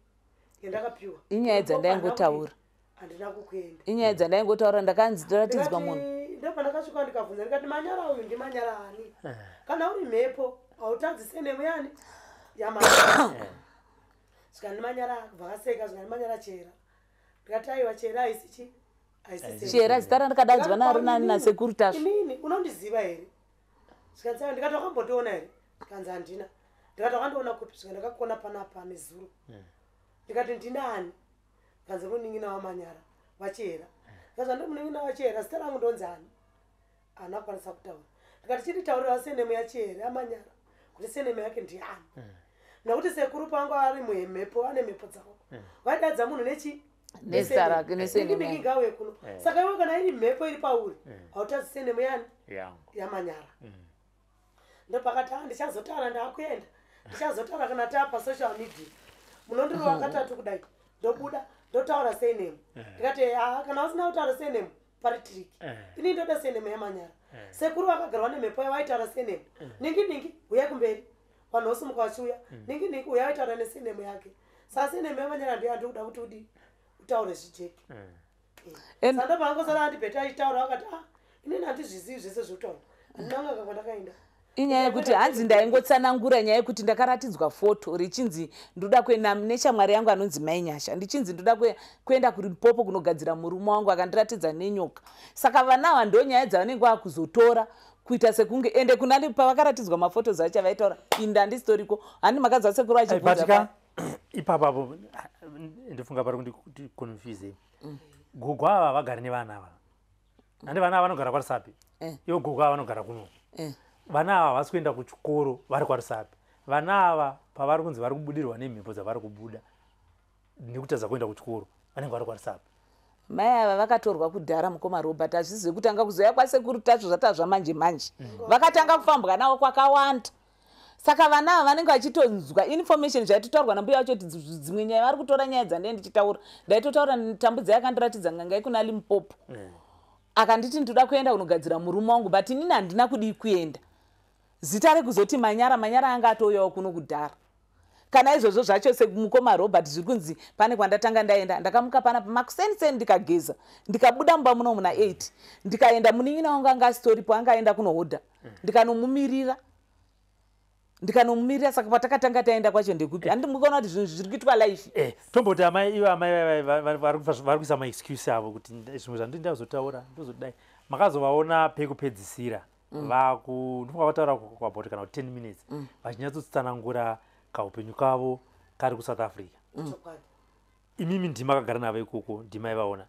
yandakapiwa. Inyaya dzandaingotaura. Handina kukuenda. Inyaya dzandaingotaura, ndakanzi ndaratidzwa munhu. Ndopandakasvika ndikabvunza ndikati Manyara uyu ndimanyara ani? Kana uri mhepo hautadzi senemu yani yamanyara. Zvikandimanyara vakaseka, zvikandimanyara Chera. Ndikati aiwa Chera haisi chi? Haisi Chera zita randakadaidzwa naro nani nasekuru Tasvu. Inini unondiziva here? Zvikanzi ndikati wakambondiona here? Zvikanzi handina. Ndikati wakandiona kupi? Zvika ndakakuona panapa nezuro. Ndikati ndinani? Zvikanzi munin'ina waManyara waChera. Zvikanzi ndi munin'ina waChera, zita rangu ndonzi ani? Haana kukwanisa kutaura. Ndikati chinditaurira senemu yaChera yaManyara kuti senemu yake ndiani? Nekuti sekuru pangu ari mumhepo, ane mhepo dzavo. Vaidaidza munhu nechi? Nezita rake, nesenemu yake. Ngauye kuno. Saka iwe kana iri mhepo iri pauri, hautadzi senemu yani? YaManyara. Ndopakati ndichazotaura ndakuenda. Ndichazotaura kana tapa social media. Munondirova katatu kudai. Ndobuda ndotaura senemu. Ndikati kana usina kutaura senemu pari trick. Ini ndoda senemu yaManyara. Sekuru vakagarwa nemhepo yavaitaura senemu. Ningi ningi uya kumberi. Vanhu vosimuka vachiuya. Ningi ningi uya vaitaura nesenemu yake. Saka senemu yaManyara ndiyo yandikuda kuti udi utaure zvijeke. Saka ndopangosara andibheta achitaura akati inini handizvizivi zvese zvekutaura. Handinanga kwandakaenda. Inyaya yekuti hanzi ndaingotsanangura nyaya yekuti ndakaratidzwa foto richinzi ndoda kuenda neshamwari yangu anonzi Mai Nyasha, ndichinzi ndoda kuenda kuLimpopo kunogadzira murume wangu, akandiratidza nenyoka. Saka vana ava ndo nyaya dzavanenge vakuzotora kuita sekunge ende kunani pavakaratidzwa mafotos acho vaitaura inda handisitoriko. Handi makadzi sekuru achibvunza ipapo ndifunga pari kundiconfuse. Gogo ava vagari nevana ava. Handi vana ava vanogara kwaRusape. Ivo gogo ava vanogara kuno. Vana ava havasi kuenda kuchikoro vari kwaRusape. Vana ava pavari kunzi vari kubudirwa nemhepo dzavari kubuda nekutadza kuenda kuchikoro vanenge vari kwaRusape. Mai ava vakatorwa kudhara mukoma Robert, hazvisi zvekutanga kuzoya kwasekuru Tasvu zvatazva manje manje. Vakatanga kufambwa navo kwakawanda. Saka vana ava vanenge vachitonzwa information zvaitotaurwa nambuya vacho kuti dzimwe nyaya vari kutora nyaya dzandee ndichitaura. Ndaitotaura Tambudzi akandiratidza n'anga yekuna Limpopo. Akanditi ndoda kuenda kunogadzira murume wangu, but inini handina kudii kuenda. Zita rekuzoti Manyara, Manyara anga atouyawo kuno kudhara. Kana izvozvo zvacho semukoma Robert zviri kunzi pane kwandatanga ndaenda, ndakamuka panapa makuseniseni ndikageza, ndikabuda mumba muno muna 8, ndikaenda munin'ina wangu anga asitoripo, anga aenda kunohodha, ndikanomumirira. Saka patakatanga taenda kwacho ndekupi? Handi mukaona kuti zvinhu zviri kuitwa live. Tomboti amai ivo amai vari kuisa maexcuse avo kuti zvimwe zvandinoda kuzotaura ndozodai. Makazovaona pekupedzisira vaku ndinonga vataura about kana 10 minutes vachinyatsotsanangura kaupenyu kavo kari kuSouth Africa. Imimi ndima akagara navo ikoko, ndima ivaona.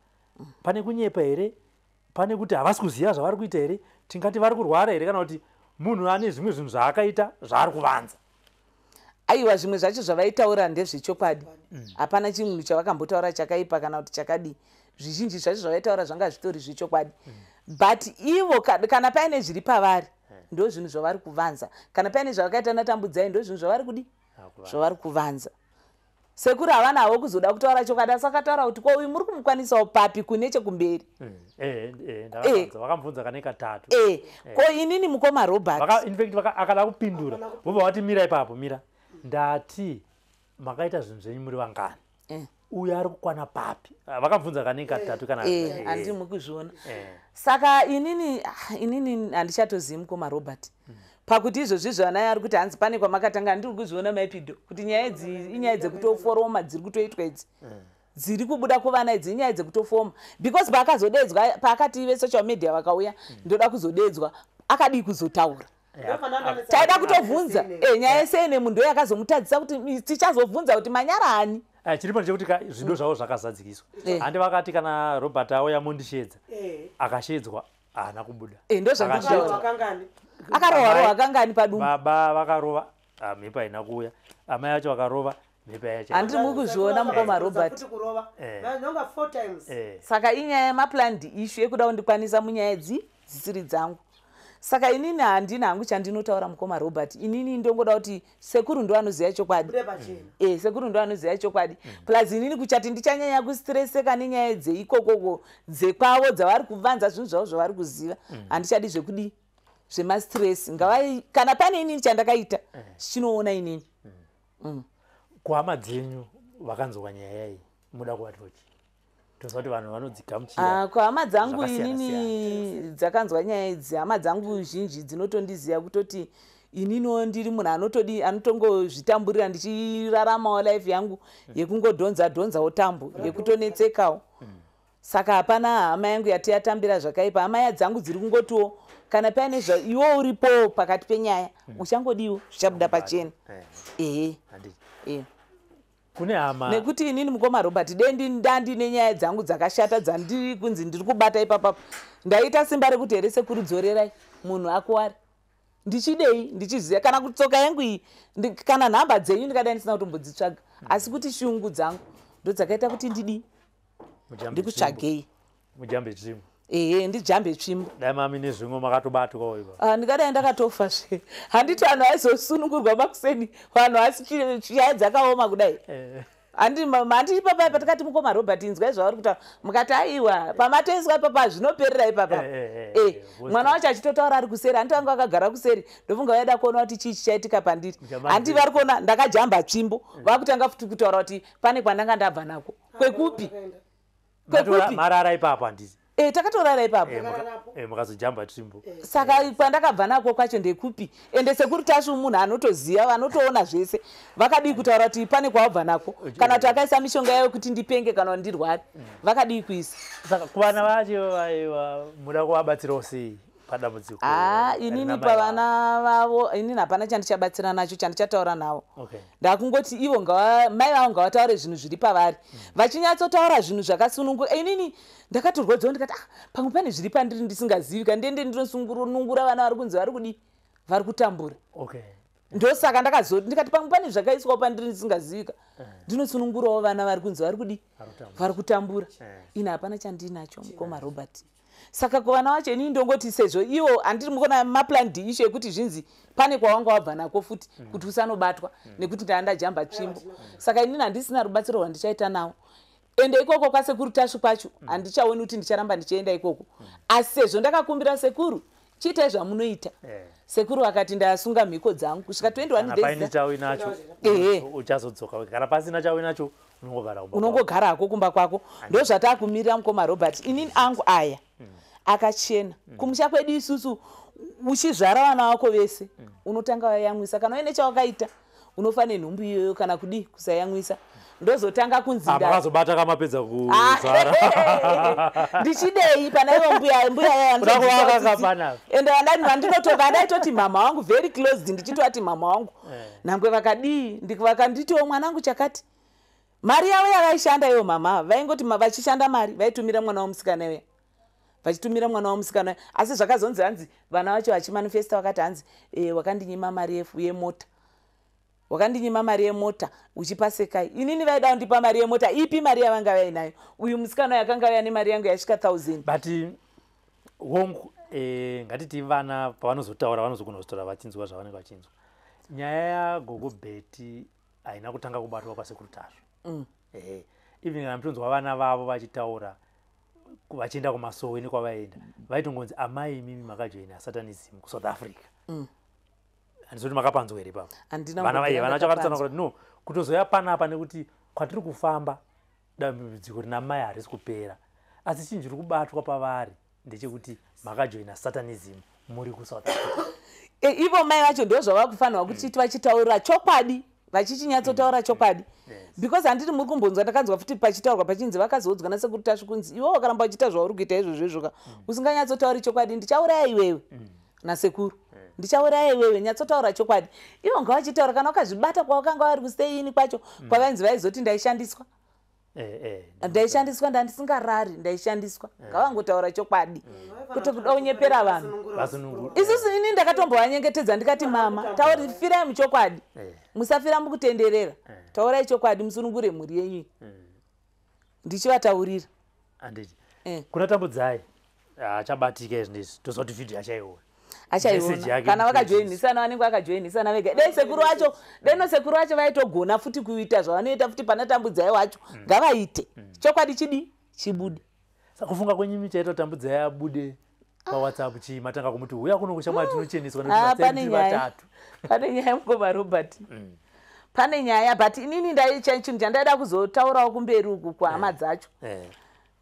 Pane kunyepa here? Pane kuti havasi kuziva zvavari kuita here? Tingati vari kurwara here kana kuti munhu ane zvimwe zvinhu zvaakaita zvaari kuvanza? Aiwa, zvimwe zvacho zvavaitaura ndezvechokwadi. Hapana chinhu chavakambotaura chakaipa kana kuti chakadii. Zvizhinji zvacho zvavaitaura zvanga zvitori zvechokwadi. But ivo kana paine zviri pavari, ndo zvinhu zvavari kuvanza. Kana paine zvavakaita naTambudzai, ndo zvinhu zvavari kudi zvavari kuvanza. Sekuru havana havo kuzoda kutaura chokwadi, asi akataura kuti, "Ko uyu muri kumukwanisawo papi kune chekumberi?" Vakamubvunza kane katatu. Ko inini, mukoma Robert, In fact akada kupindura, vobva vati, "Mira ipapo, mira. Ndati makaita zvinhu zvenyu muri vangani? Uyu ari kukwana papi?" Vakamubvunza kane katatu kana Handiri mukuzviona. Saka inini handichatozivi, mukoma Robert, pakuti izvozvi zvanaye ari kuti hanzi pane kwamakatanga. Handiri kuzviona, maipido, kuti nyaya idzi inyaya dzekutoforoma dziri kutoitwa idzi, dziri kubuda kuvana idzi, inyaya dzekutofoma, because paakazodedzwa, paakati vesocial media vakauya, ndoda kuzodedzwa, akadii kuzotaura? Taida kutovhunza. Nyaya yesenemu ndo yakazomutadzisa kuti tichazobvunza kuti Manyara ani. Chiripo ndechekuti zvido zvavo zvakazadzikiswa. Handi vakati kana Robert auya mondishedza? Akashedzwa, haana kubuda. Ndo zvandikutaura. Akarohwa rohwa kangani padumbu? Baba vakarova, mhepo haina kuuya. Amai vacho vakarova, mhepo yacha. Handiri muri kuzviona, mukoma Robert. Saka inyaya yemaplanned issue yekuda kundikwanisa munyaya dzi dzisiri dzangu. Saka inini handina hangu chandinotaura, mukoma Robert. Inini ndongoda kuti sekuru ndo anoziva chokwadi. Sekuru ndo anoziva chokwadi. Plus inini kuchati ndichanyanya kustreseka nenyaya dzeikokoko dzekwavo dzavari kuvanza, zvinhu zvavo zvavari kuziva. Handichadi zvekudii, zvemastress. Ngavai, kana pane inini chandakaita, chichinoona inini. Kuhama dzenyu vakanzwa nyaya iyi, muda kuvatochi? Toziva kuti vanhu vanodzigamuchira Ah, kuhama dzangu zvakasiyana. Inini dzakanzwa nyaya idzi, hama dzangu zhinji dzinotondiziva kutoti ininiwo ndiri munhu anotodi, anotongozvitamburira, ndichiraramawo life yangu yekungodhonza dhonzawo tambo, yekutonetsekawo. Saka hapana hama yangu yati yatambira zvakaipa. Hama dzangu dziri kungotiwo kana paine zva iwo uripowo pakati penyaya, uchangodiwo zvichabuda pachena. Ehe. Handiti? E. Kune hama Nekuti inini, mukoma Robert, dendi ndandine nyaya dzangu dzakashata dzandiri kunzi ndiri kubata ipapapo, ndaita simba rekuti here, sekuru, dzorerai munhu akuwari, ndichidei, ndichiziva kana kutsoka yangu iyi, kana nhamba dzenyu ndikadai ndisina kutombodzitsvaga, asi kuti shungu dzangu ndo dzakaita kuti ndidii, Mujambe. Ndikutsvagei. Mujambe tsvimbo. Ehe, ndijambe tsvimbo. Dai mami nezvimwe makatobatwawo ipa. Ah, ndingadai ndakatofa zve. Handiti vanhu vaizosunungurwa makuseni, vanhu asi nyaya dzakaoma kudai? Handi ipapa patikati, "Mukoma Robert, inzwai zvavari kutaura," mukati, "Aiwa, pamatoiswa ipapa zvinoperera ipapa." Mwana wacho achitotaura ari kuseri. Handiti vanga vakagara kuseri? Ndofunga vaida kuona kuti chii chichaitika pandiri. Handi vari kuona ndakajamba tsvimbo, vakutanga futi kutaura kuti pane kwandanga ndabva nako. Kwekupi? Kwekupi? Marara ipapo, handiti? E, takatorara ipapo. Mukazojamba tsvimbo. Saka kwandakabva nako kwacho ndekupi? Ende sekuru Tasvu munhu anotoziva, vanotoona zvese. Vakadii kutaura kuti pane kwawabva nako, kana kuti akaisa mishonga yayo kuti ndipenge kana kuti ndirware? Vakadii kuisa? Saka kuvana vacho vaiva, muda kuvabatsirawo sei padambudziko Haa, inini rina mai pavana vavo, inini hapana chandichabatsira nacho, chandichataura navo. Ndakungoti ivo mai vavo ngavataure zvinhu zviri pavari, vachinyatsotaura zvinhu zvakasununguka. Inini ndakatorwadziwa, ndikati, "Ah, pamwe pane zviri pandiri ndisingazivi." Kandende ndinosunungura vana vari kunzi vari kudii, vari kutambura. Ndosaka ndakazo ndikati pamwe pane zvakaiswawo pandiri ndisingazivika, ndinosunungurawo vana vari kunzi vari kudii, Vari kutambura. Vari kutambura. Ini hapana chandinacho, mukoma Robert. Saka kuvana vacho inini ndongoti sezvo ivo, handiri mukona maplanned issue ekuti zvinzi pane kwawanga wabva nako futi kuti usanobatwa nekuti ndaa ndajamba tsvimbo. Saka inini handisina rubatsiro rwandichaita nawo. Ende ikoko kwasekuru Tasvu kwacho handichaoni kuti ndicharamba ndichienda ikoko, asi sezvo ndakakumbira sekuru, chiitai zvamunoita. Sekuru vakati ndasunga mhiko dzangu kusvika 21 Kana days. paine chauinacho, Ehe. uchazodzoka. Kana pasina chauinacho, unongogara kumba kwako. Unongogarako kumba kwako. Ndo zvataakumirira, mukoma Robert. Inini angu aya akachena. Kumusha kwedu isusu, uchizvara vana vako vese, unotanga wayamwisa. Kana uine chawakaita, unofa nenhumbu iyoyo, kana kudii, kusayamwisa, ndozotanga kunzi Ah, makazobata kamapedza kuzvara? Ndichidei pana ivo mbuya, mbuya yaya? Kuda kuvaka kapanapa. Ende vandani vandinotoka adaitoti mama wangu, very closed, ndichitovati mama wangu. Nangwe vakadii, vakanditiwo mwanangu chakati, mari yavo yavaishanda ivo mama, vaingoti vachishanda mari vaitumira mwana womusikana uya, vachitumira mwana womusikana uya. Asi zvakazonzi hanzi vana vacho vachimanifesta, vakati hanzi wakandinyima mari yemota. Wakandinyima mari yemota uchipa Sekai. Inini vaida kundipa mari yemota ipi? Mari yavanga vainayo, uyu musikana uyu akanga auya nemari yangu yasvika 1000. But hongu, ngatiti vana pavanozotaura vanozogona kuzotaura vachinzwa zvavanenge vachinzwa. Nyaya yagogo Beti haina kutanga kubatwa kwasekuru Tasvu. Even kana mutonzwa vana vavo vachitaura vachienda kumasowe nekwavaenda, vaitongonzi amai imimi makajoina satanism kuSouth Africa. Handizoti makapanzwa here ipapo? Handina vana kumbobvira vana chakatsanangura ndakapanzwa. kuti no, kutozoya panapa nekuti kwatiri kufamba dambudziko rina mai harisi kupera, asi chinhu chiri kubatwa pavari ndechekuti makajoina satanism muri kuSouth Africa. Ivo mai vacho ndo zvavakufanirwa kuti vachitaura chokwadi, vachichinyatsotaura chokwadi, because handiti muri kumbonzwa, ndakanzwa futi pachitaurwa pachinzi vakazodzwa nasekuru Tasvu kunzi iwe wakaramba uchiita zvauri kuita izvozvo izvoka, usinganyatsotauri chokwadi, ndichauraya iwewe nasekuru, ndichauraya iwewe, nyatsotaura chokwadi. Ivo ngavachitaura kana wakazvibata kwavakanga vari kusteini kwacho kwavainzi vaizoti ndaishandiswa, ndaishandiswa, ndandisingarari, ndaishandiswa. Ngavangotaura chokwadi kwete kuda kunyepera vanhu. Vasunungura. Isusu, ini ndakatombovanyengetedza ndikati, mama, tauri, firai muchokwadi, musafira mukutenderera, taurai chokwadi musunungure mhuri yenyu iyi. Ndichivataurira. Handiti? Eh. Kuna Tambudzai achabatika izvi ndizvi, toziva kuti vhidhiyo achaiona. Message Achaiona yake kana mutoitisi. vakajoinisana, vanenge vakajoinisana vega. Dai sekuru vacho, dai sekuru vacho vaitogona futi kuita zvavanoita futi pana Tambudzai wacho, ngavaite chokwadi chidi chibude. Saka kufunga kwenyimi chaita Tambudzai abude paWhatsApp chii? Matanga kumuti uya kuno kushamwari tinocheneswa nekuti Ah, vatsai pane tiri nyaya. vatatu. Pane nyaya, mukoma Robert, pane nyaya. But inini chinhu chandaida kuzotaurawo kumberi uku kuhama dzacho,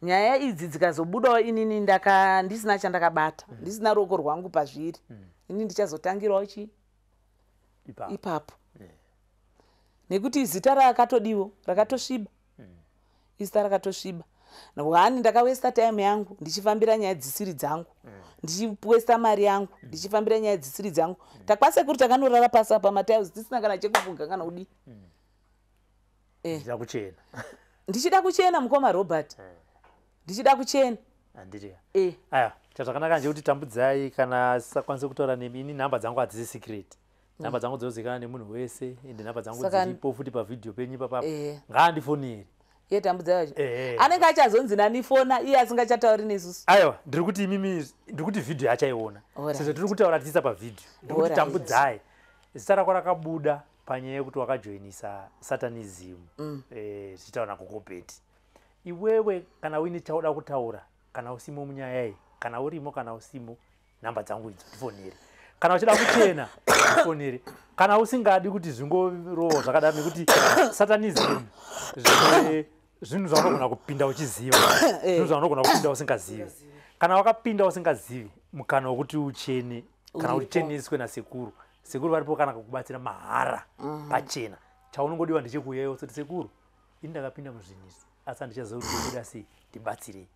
nyaya idzi dzikazobudawo, inini ndaka ndisina chandakabata, ndisina ruoko rwangu pazviri, ini ndichazotangirawo chi Ipapo. Ipapo, nekuti zita rakatodiwo rakatosviba, izita rakatosviba. One, ndakawesta time yangu ndichifambira nyaya dzisiri dzangu, ndichiwesta mari yangu ndichifambira nyaya dzisiri dzangu. Takwasekuru takanorara pasi apa matiles, tisina kana chekufunga kana kudii. Ndichida kuchena. Ndichida kuchena, mukoma Robert, ndichida kuchena. Handiti? E. Aya, chazvakanaka ndechekuti Tambudzai kana asisakwanisi kutaura nemi, ini nhamba dzangu hadzisi secret, nhamba dzangu dzinozivikanwa nemunhu wese, ende nhamba dzangu dziripo futi pavhidhiyo penyu ipapapo. Ngaandifonere. Iye Tambudzai wacho Eh. anenge achazonzi nani fona iye asingachatauri nesusu? Aiwa, ndiri kuti imimi, ndiri kuti vhidhiyo achaiona sezvo tiri kutaura tichiisa pavhidhiyo. Ndiri kuti Tambudzai, zita rako rakabuda panyaya yekuti wakajoinisa satanism, zvichitaura naGogobheti. Iwewe kana uine chauda kutaura, kana usimo munyaya iyi, kana urimo, kana usimo, nhamba dzangu idzo, ndifonere. Kana uchida kuchena, ndifonere. Kana usingadi kuti zvingorohwa zvakadaro, nekuti satanism zvinhu zvaunogona kupinda uchiziva, zvinhu zvaunogona kupinda usingazivi. Kana wakapinda usingazivi, mukana wekuti uchene kana Uripo. ucheneswe nasekuru, sekuru varipo kana kukubatsira mahara, pachena. Chaunongodiwa ndechekuuyayo kuti, sekuru, ini ndakapinda muzvinhu izvi asi handichazivi kuti ndobuda sei, ndibatsirei.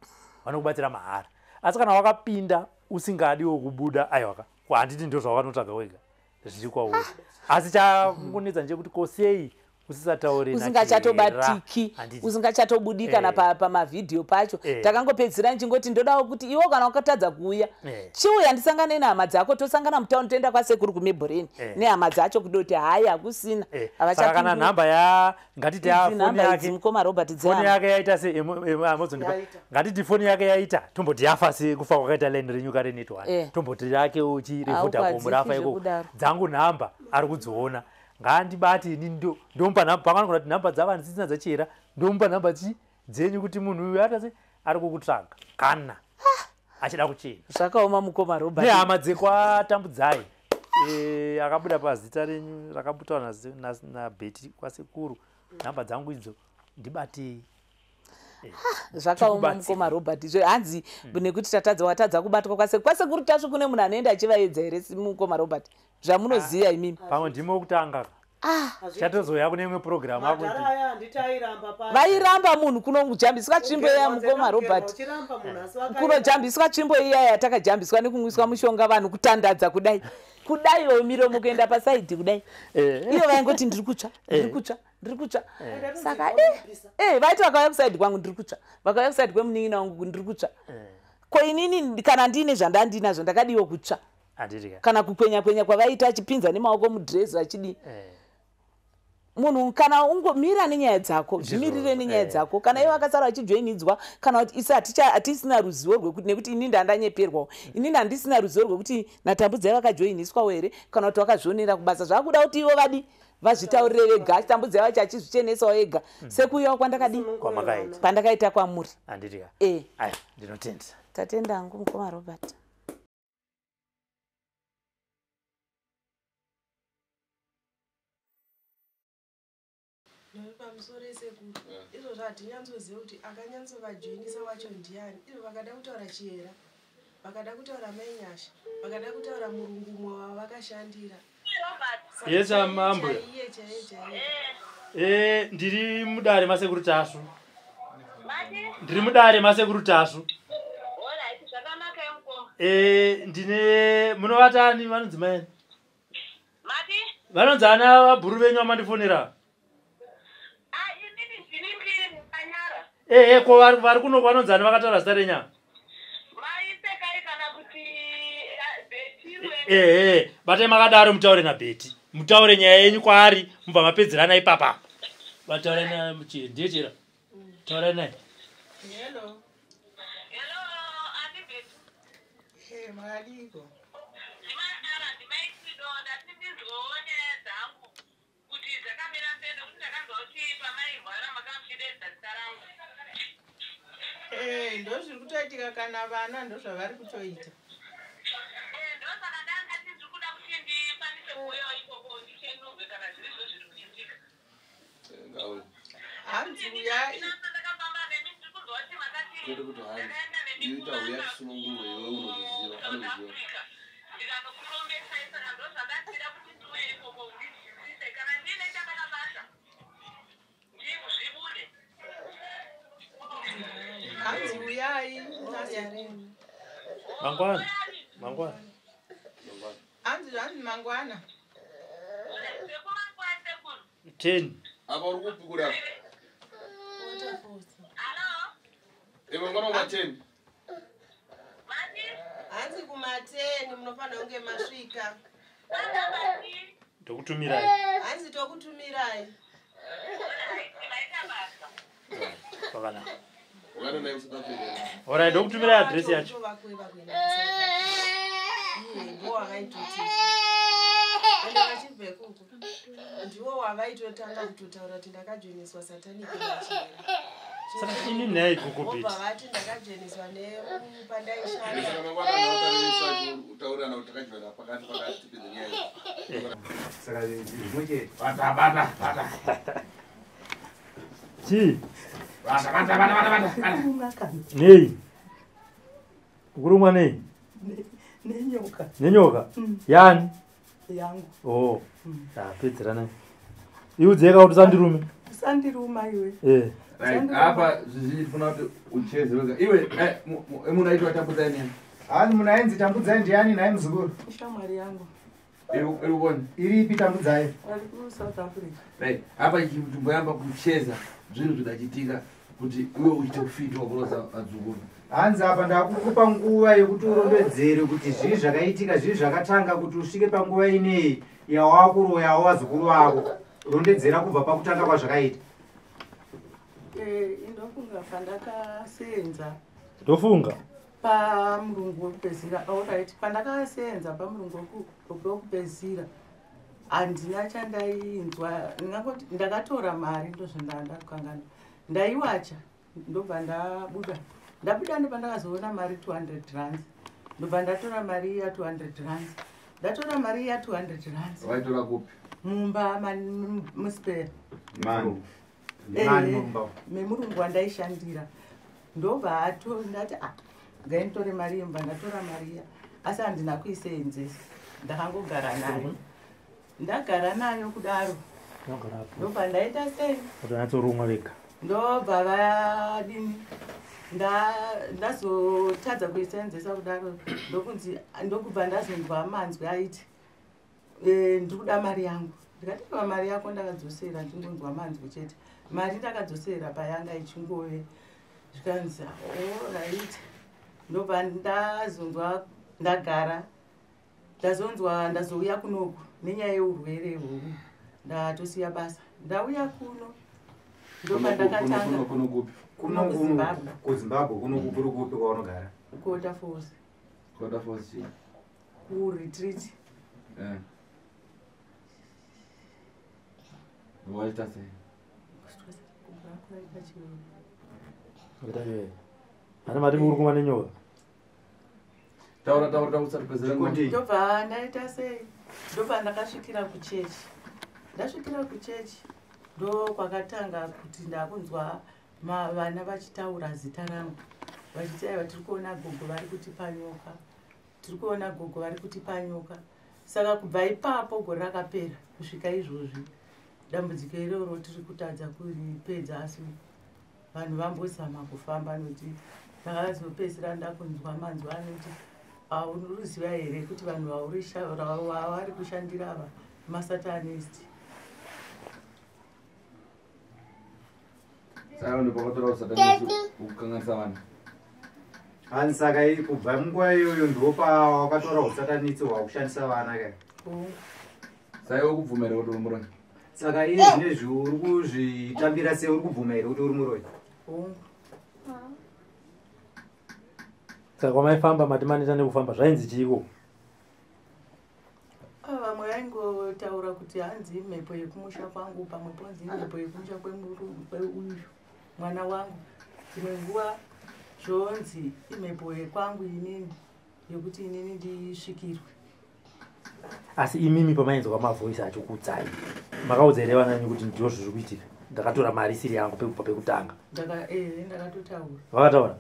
Vanokubatsira mahara. Asi kana wakapinda usingadiwo kubuda, aiwaka, handiti ndo zvawanotsvaga wega, zviri kwauri. Asi chakungonetsa ndechekuti kosei usisataure? Usingachatobatiki. Handiti? Usingachatobudi kana pamavhidhiyo pacho. Takangopedzisira ndichingoti ndodawo kuti iwo kana wakatadza kuuya, chiuya ndisangane nehama dzako, tosangana mutauni, toenda kwasekuru kuMebhoreni nehama dzacho, kudoti hayi, hakusina. Saka kana nhamba ya, ngatiti ya Idzi foni nhamba idzi, yake mukoma Robert, foni dzehama. yake yaita se amozondipa. Yaita. Ngatiti foni yake yaita, tomboti yafa sekufa kwakaita line renyu kare netone, tomboti rake uchi reVodacom Haukwadziki rafa iko. zvekudaro. Dzangu nhamba ari kudziona, ngaandibate. Ini ndomupa nhamba pamwe anogona kuti nhamba dzava ndisisina dzachera, ndomupa nhamba chi dzenyu kuti munhu uyu atase ari kukutsvaga kana achida kuchena. Zvakaoma, mukoma Robert. Nehama dzekwaTambudzai, akabuda pazita renyu rakabutaura naBheti kwasekuru, nhamba dzangu idzo, ndibatei. Zvakaoma. Tikubatsire. Mukoma Robert, hanzi nekuti tatadza, watadza kubatwa kwasekuru Tasvu, kune munhu anoenda achivaedza here, mukoma Robert, zvamunoziva imimi? Pamwe ndimo wekutanga. Chatozouya kune imwe purogiramu akuti Madhara aya handiti airamba paya. Vairamba munhu kunojambiswa tsvimbo iya, mukoma Robert. Uchiramba munhu asi wakaenda. Kunojambiswa tsvimbo iya yatakajambiswa nekumwiswa mushonga, vanhu kutandadza kudai kudai, o miromo kuenda pasaidhi kudai. Iyo vaingoti, ndiri kutsva, ndiri kutsva, ndiri kutsva. Saka vaiti vakauya kusaidhi kwangu, ndiri kutsva, vakauya kusaidhi kwemunin'ina wangu, ndiri kutsva. Ko inini kana ndiine zvandandinazvo, ndakadiwo kutsva? Handiti ka? Kana kukwenya kwenya kwavaita, achipinza nemaoko mudhirezi, vachidii. Munhu kana ungomira nenyaya dzako, zvimirire nenyaya dzako. Kana ivo vakasara vachijoinidzwa, kana kuti isu hatisina ruzivo rwekuti, nekuti ini ndandanyeperwawo, inini handisina ruzivo rwekuti naTambudzai vakajoiniswawo here, kana kuti vakazvionera kubasa. Zvakuda kuti ivo vadi vazvitaurire vega, Tambudzai vacho achizvichenesawo ega, sekuuyawo kwandakadi kwandakaita kwamuri. Ndinotenda. Tatenda hangu mukoma Robert. Pamusoro esekuru izvozvo hatinyatsoziva kuti akanyatsovajoinisa wacho ndiani. Izvo vakada kutaura Chihera, vakada kutaura Mainyasha, vakada kutaura murungu umwe wavakashandira. Yes, ambuya. Ndiri mudare masekuru Tasvu. Ndiri mudare masekuru Tasvu. Ndine munovatani vanonzi mai? Vanonzi ana vabhuru venyu vamandifonera. Ko vari kuno vanonzi ani vakataura zita renyama? Batai makadaro, mutaure naBheti, mutaure nyaya yenyu kwaari, mubva mapedzerana ipapa. Vataure naye, ndiye Chera. Taurai naye. Hello. Hello, Aunty Betty. Hey, makadiko? Ndozviri kutoitika kana vana ndozvavari kutoita. Ndosaka ndangati ndiri kuda kuti ndikwanise kuuyawo ikoko ndichenurwe kana zvirizvo zviri kuitika. Hanzi uya ndakafamba nemi, ndiri kunzwa kuti makati ndakaenda nemi ita uya tisunungurwe, iwe unozviziva, anozviziva. Ndikanokurombesai, saka ndozvandatira kuti ndiuye ikoko ndizwisise kana ndiine chandakabata ndizvibude. Hanzi uyai mangwana. Mangwana. Hanzi hanzi mangwana. 10. Apa uri kupikura. Mangwana kuma 10. Hanzi kuma 10 munofanira kunge masvika. Tokutumirai. Hanzi tokutumirai. Pakanaka. Ora ndokutumirai adresi yacho. Ndiwo wavaitotanga kutotaura kuti ndakajoiniswa satanic naChihera. Saka ini nhai Gogo Betty. Vobva vati ndakajoiniswa nepandaishanda. Saka mangwana anotaurisa kutaurirana kuti takajoina pakati pakati tipedze nyaya. Saka zvimwe chete. Bata bata bata. Chii? Bata bata bata bata bata. Nei? Ukurumwa nei? Nenyoka. Nenyoka? Yani? Yangu. Oh. Tapedzerana. Iudzeka kuti usandirume. Usandiruma iwe. Right, apa zvizhinji tifuna kuti ucheze wega. Iwe munhu aitwa Tambudzai ndiani? Hanzi munhu ainzi Tambudzai ndiani nhai muzukuru? Ishamwari yangu. Iri kuona? Iripi Tambudzai? Ari kuSouth Africa. Right, apa chimboyamba kucheza zvinhu zvidachitika kuti iwe uite kufitwa kuroza vadzukuru. Hanzi apa ndakukupa nguva yekuti urondedzere kuti zvii zvakaitika, zvii zvakatanga kuti usvike panguva ineyi yawakuroyawo vazukuru vako. Rondedzera kubva pakutanga kwazvakaita. Indofunga pandakasenza. Ndofunga? Pamurungu wekupedzisira. Alright, pandakasenza pamurungu wekupedzisira handina chandainzwa. Ndingangoti ndakatora mari ndozvandakukangana. Ndaiwacha ndobva ndabuda. Ndabuda ndopandakazoona mari 200 rands. Ndobva ndatora mari ya 200 rands. Ndatora mari ya 200 rands. Waitora kupi? Mumba muspare. Mani. Mani mumba. Memurungu wandaishandira. Ndobva ndati ngainditore mari yemba, ndatora mari iya. Asi handina kuiseenzesa. Ndakangogara nayo. Ndagara nayo kudaro. Ndobva ndaita sei? Utanyatsorumwa vega. Ndobva vadini? Ndazotadza kuiseenzesa kudaro. Ndokunzi ndokubva ndazonzwa manzwi aiti ndiri kuda mari yangu. Ndikati mari yako ndakadzosera, ndingonzwa manzwi chete. Mari ndakadzosera payanga ichingove. Zvikanzi alright. Ndobva ndazonzwa ndagara. Ndazonzwa ndazouya kunoku nenyaya yeurwere uhu. Ndatosiya basa. Ndauya kuno. Ndopandakatanga. Kuno kupi? Kuno kuZimbabwe. KuZimbabwe kuno kuri kupi kwaunogara? KuWaterfalls. KuWaterfalls chii? KuRetreat. Eh. Waita sei? Ana mati muri kumwa nenyoka. Taura taura taura usati pedzera nguva. Ndobva ndaita sei? Ndobva ndakasvikira kuchechi. Ndasvikira kuchechi ndokwakatanga kuti ndakunzwa vana vachitaura zita rangu. Vachiti aiwa tiri kuona gogo vari kutipa nyoka. Tiri kuona gogo vari kutipa nyoka. Saka kubva ipapo gore rakapera kusvika izvozvi dambudziko iroro tiri kutadza kuripedza asi vanhu vambozama kufamba nokuti ndakazopedzisira ndakunzwa manzwi anoti unoruziva here kuti vanhu vavari kushandira ava masatanist. Saka ndopakatora usatanist kukanganisa vanhu. Hanzi saka kubva munguva iyoyo ndopawakatora usatanist hwakushandisa vana ka. Saka iwe kubvuma here kuti uri muroyi? Saka iye zvinezvi uri kuzvitambira sei, uri kubvuma here kuti uri muroyi? Saka kwamaifamba mati maneta nekufamba zvainzi chiiko? Vamwe vaingotaura kuti hanzi mhepo yekumusha kwangu, pamwe ponzi mhepo yekumusha kweuyu mwana wangu. Dzimwe nguva zvonzi imhepo yekwangu inini yekuti inini ndisvikirwe. Asi imimi pamainzwa mavoisi achikuudzai makaudza here vana venyu kuti ndizvo zviri kuitika? Ndakatora mari isiri yangu pekubva pekutanga. Ndakatotaura. Vakataura?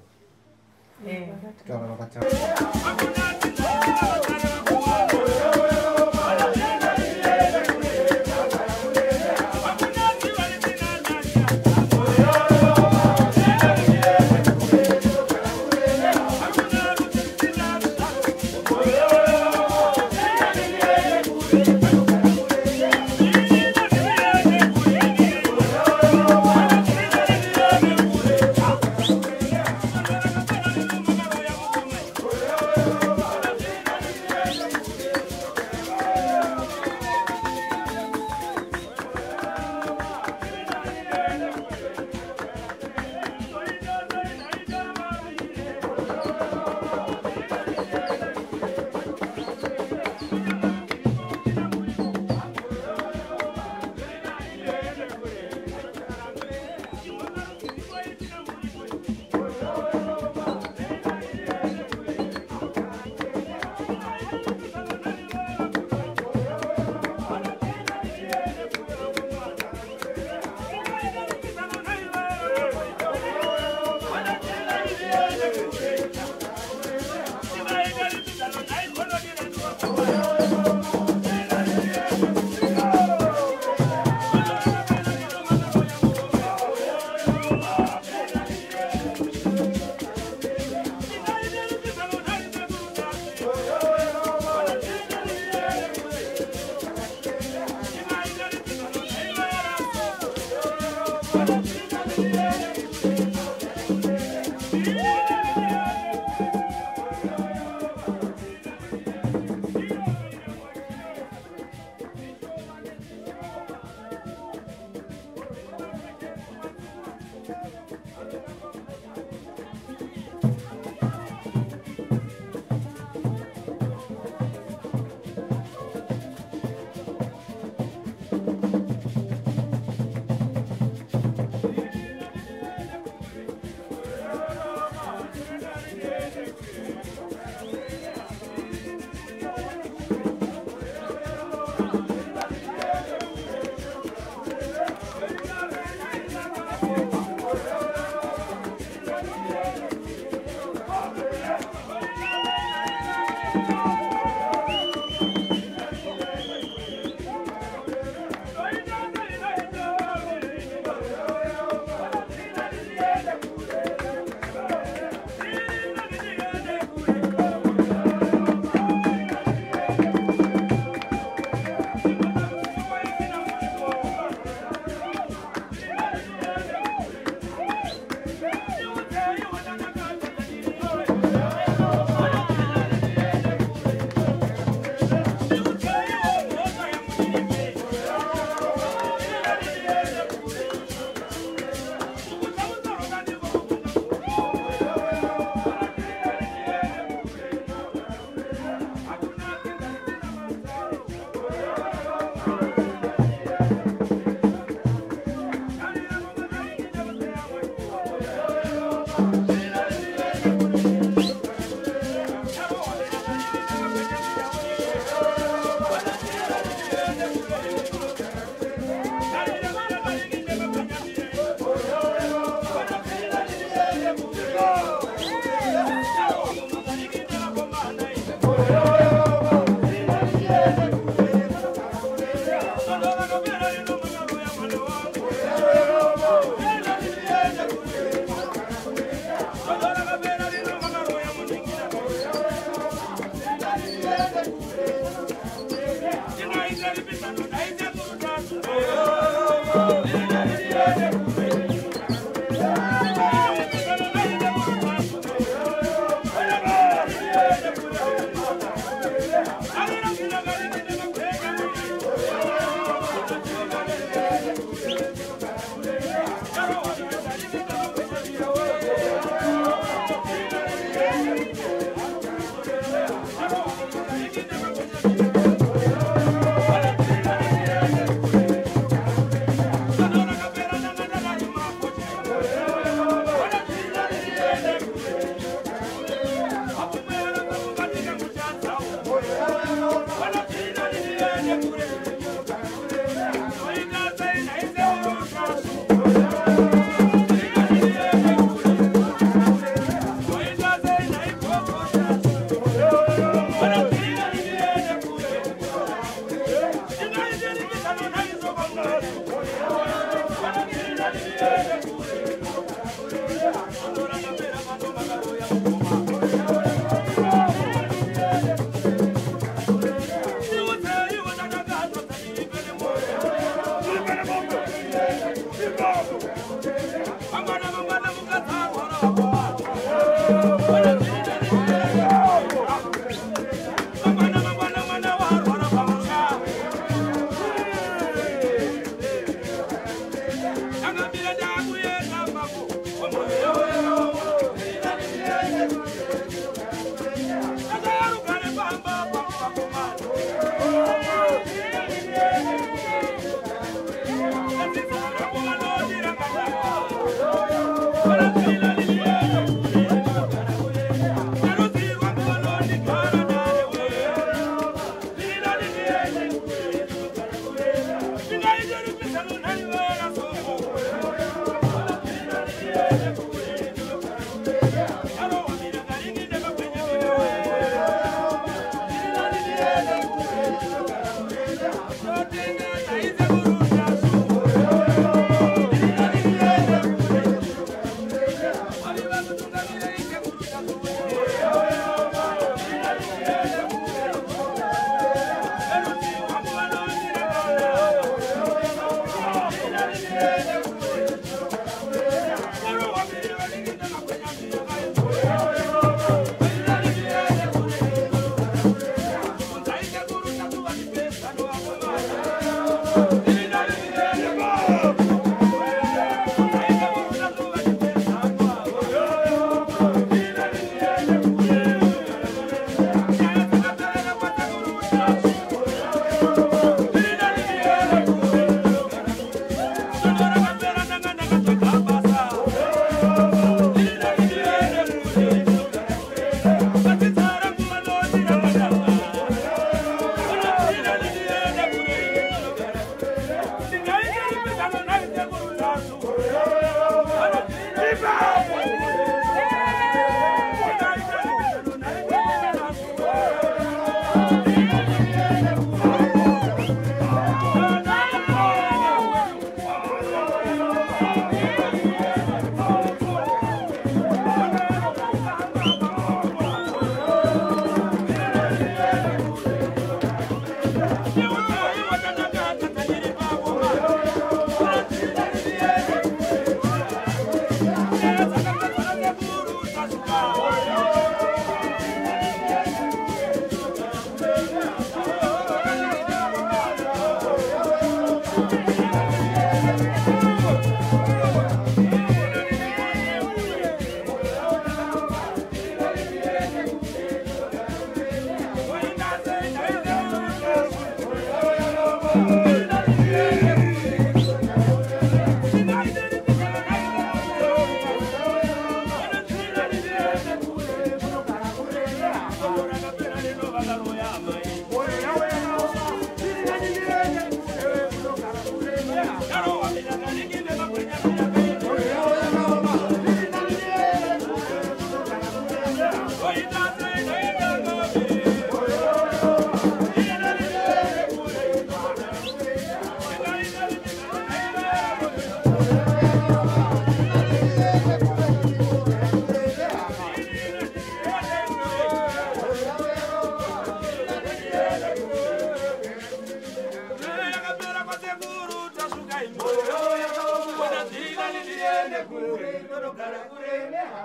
Ona zviri nani ndiende kure ndinogara kure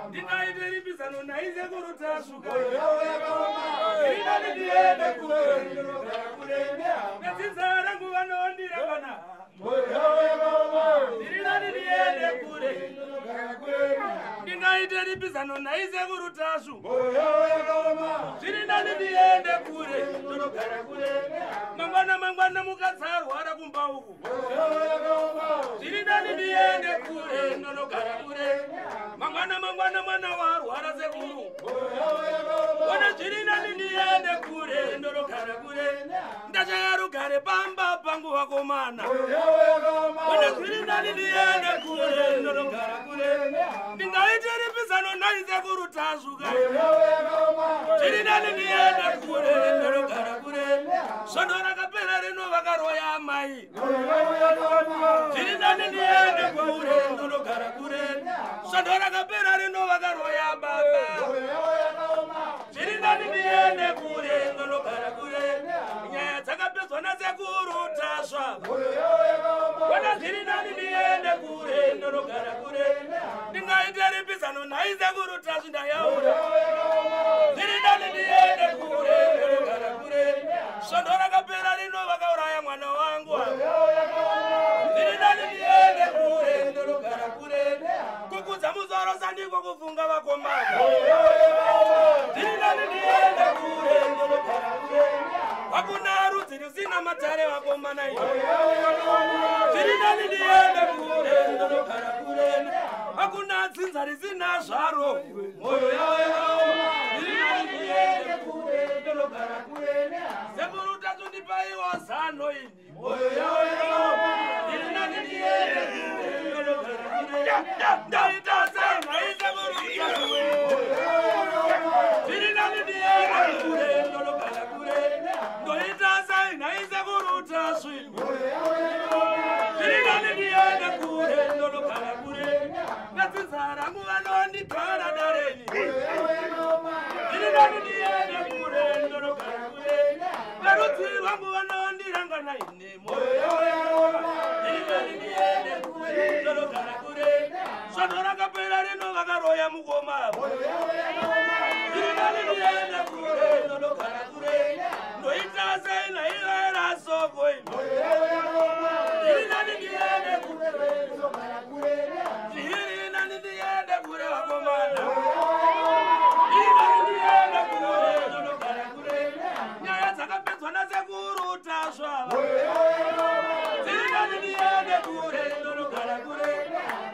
ndingaite ripisano naisekuru Tasvuka zviri nani ndiende kure ndinogara kure nedzinza rangu vanondirangana zviri nani ndiende kure ndingaite ripisano naisekuru Tasvu zviri nani ndiende kure ndinogara kure mangwana mangwana mukadzarwara kumba uku zviri nani ndiende kure ndinogara kure mangwana mangwana mwana warwara sekuru ona zviri nani ndiende kure ndinogara kure ndachaya rugare pamba pangu vakomana ona zviri nani ndiende kure ndinogara kure ndingaite ripisano naisekuru Tasvuka zviri nani ndiende kure ndinogara kure svondo rakapera rino vakaroya amai zviri nani ndiende kure ndinogara kure svondo rakapera rino vakaroya baba zviri nani ndiende kure ndinogara kure nyaya dzakapedzwa nasekuru Tasva ona zviri nani ndiende kure ndinogara kure ndingaite ripisano naisekuru Tasva ndayaura zviri nani ndiende kure ndinogara kure svondo rakapera rino vakauraya mwana wangu zviri nani ndiende kure ndinogara kure kukudza musoro sandiko kufunga vakomana zviri nani ndiende kure ndinogara kure hakuna rudzi rusina matare vakomana zviri nani ndiende kure ndinogara kure hakuna dzinza risina zvaro moyo yavo zviri nani ndiende kure ndinogara kure sekuru Tasvu ndipaiwo zano ini moyo yavo zviri nani ndiende kure ndinogara kure ndaita sei naisekuru Tasvu zviri nani ndiende kure ndinogara kure ndoita sei naisekuru Tasvu zviri nani ndiende kure ndinogara kure nedzinza rangu vanondigara dareni zviri nani ndiende kure ndinogara kure verudzi rwangu vanondirangana ini moyo zviri nani ndiende kure ndinogara kure svondo rakapera rino vakaroya mukoma zviri nani ndiende kure ndinogara kure ndoita sei naivera soko ini zviri nani ndiende kure zviri nani ndiende kure vakomana zviri nani ndiende kure ndinogara kure nyaya dzakapedzwa nasekuru Tasva zviri nani ndiende kure ndinogara kure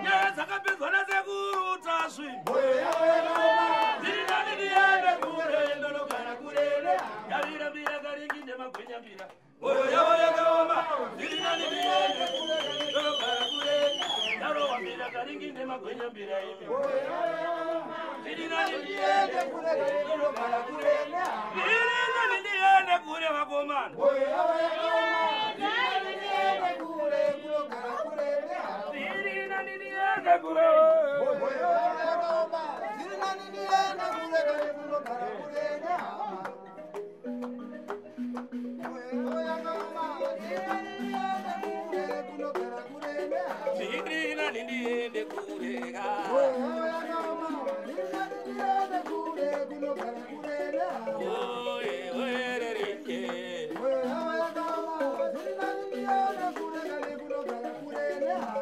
nyaya dzakapedzwa nasekuru Tasvi zviri nani ndiende kure ndinogara kure yavira mbira karingi nemagwenyambira moyo yavo yakaoma zviri nani ndiende kure ndinogara kure yarowa mbira karingi nemagwenyambira imi zviri nani ndiende kure ndinogara kure zviri nani ndiende kure vakomana zviri nani ndiende kure zviri nani ndiende kure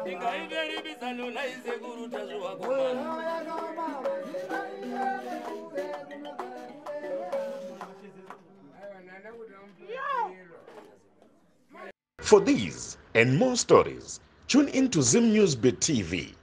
ndingaite ripisano naisekuru Tasvu vakomana. For these and more stories, tune in to Zim News Bit TV.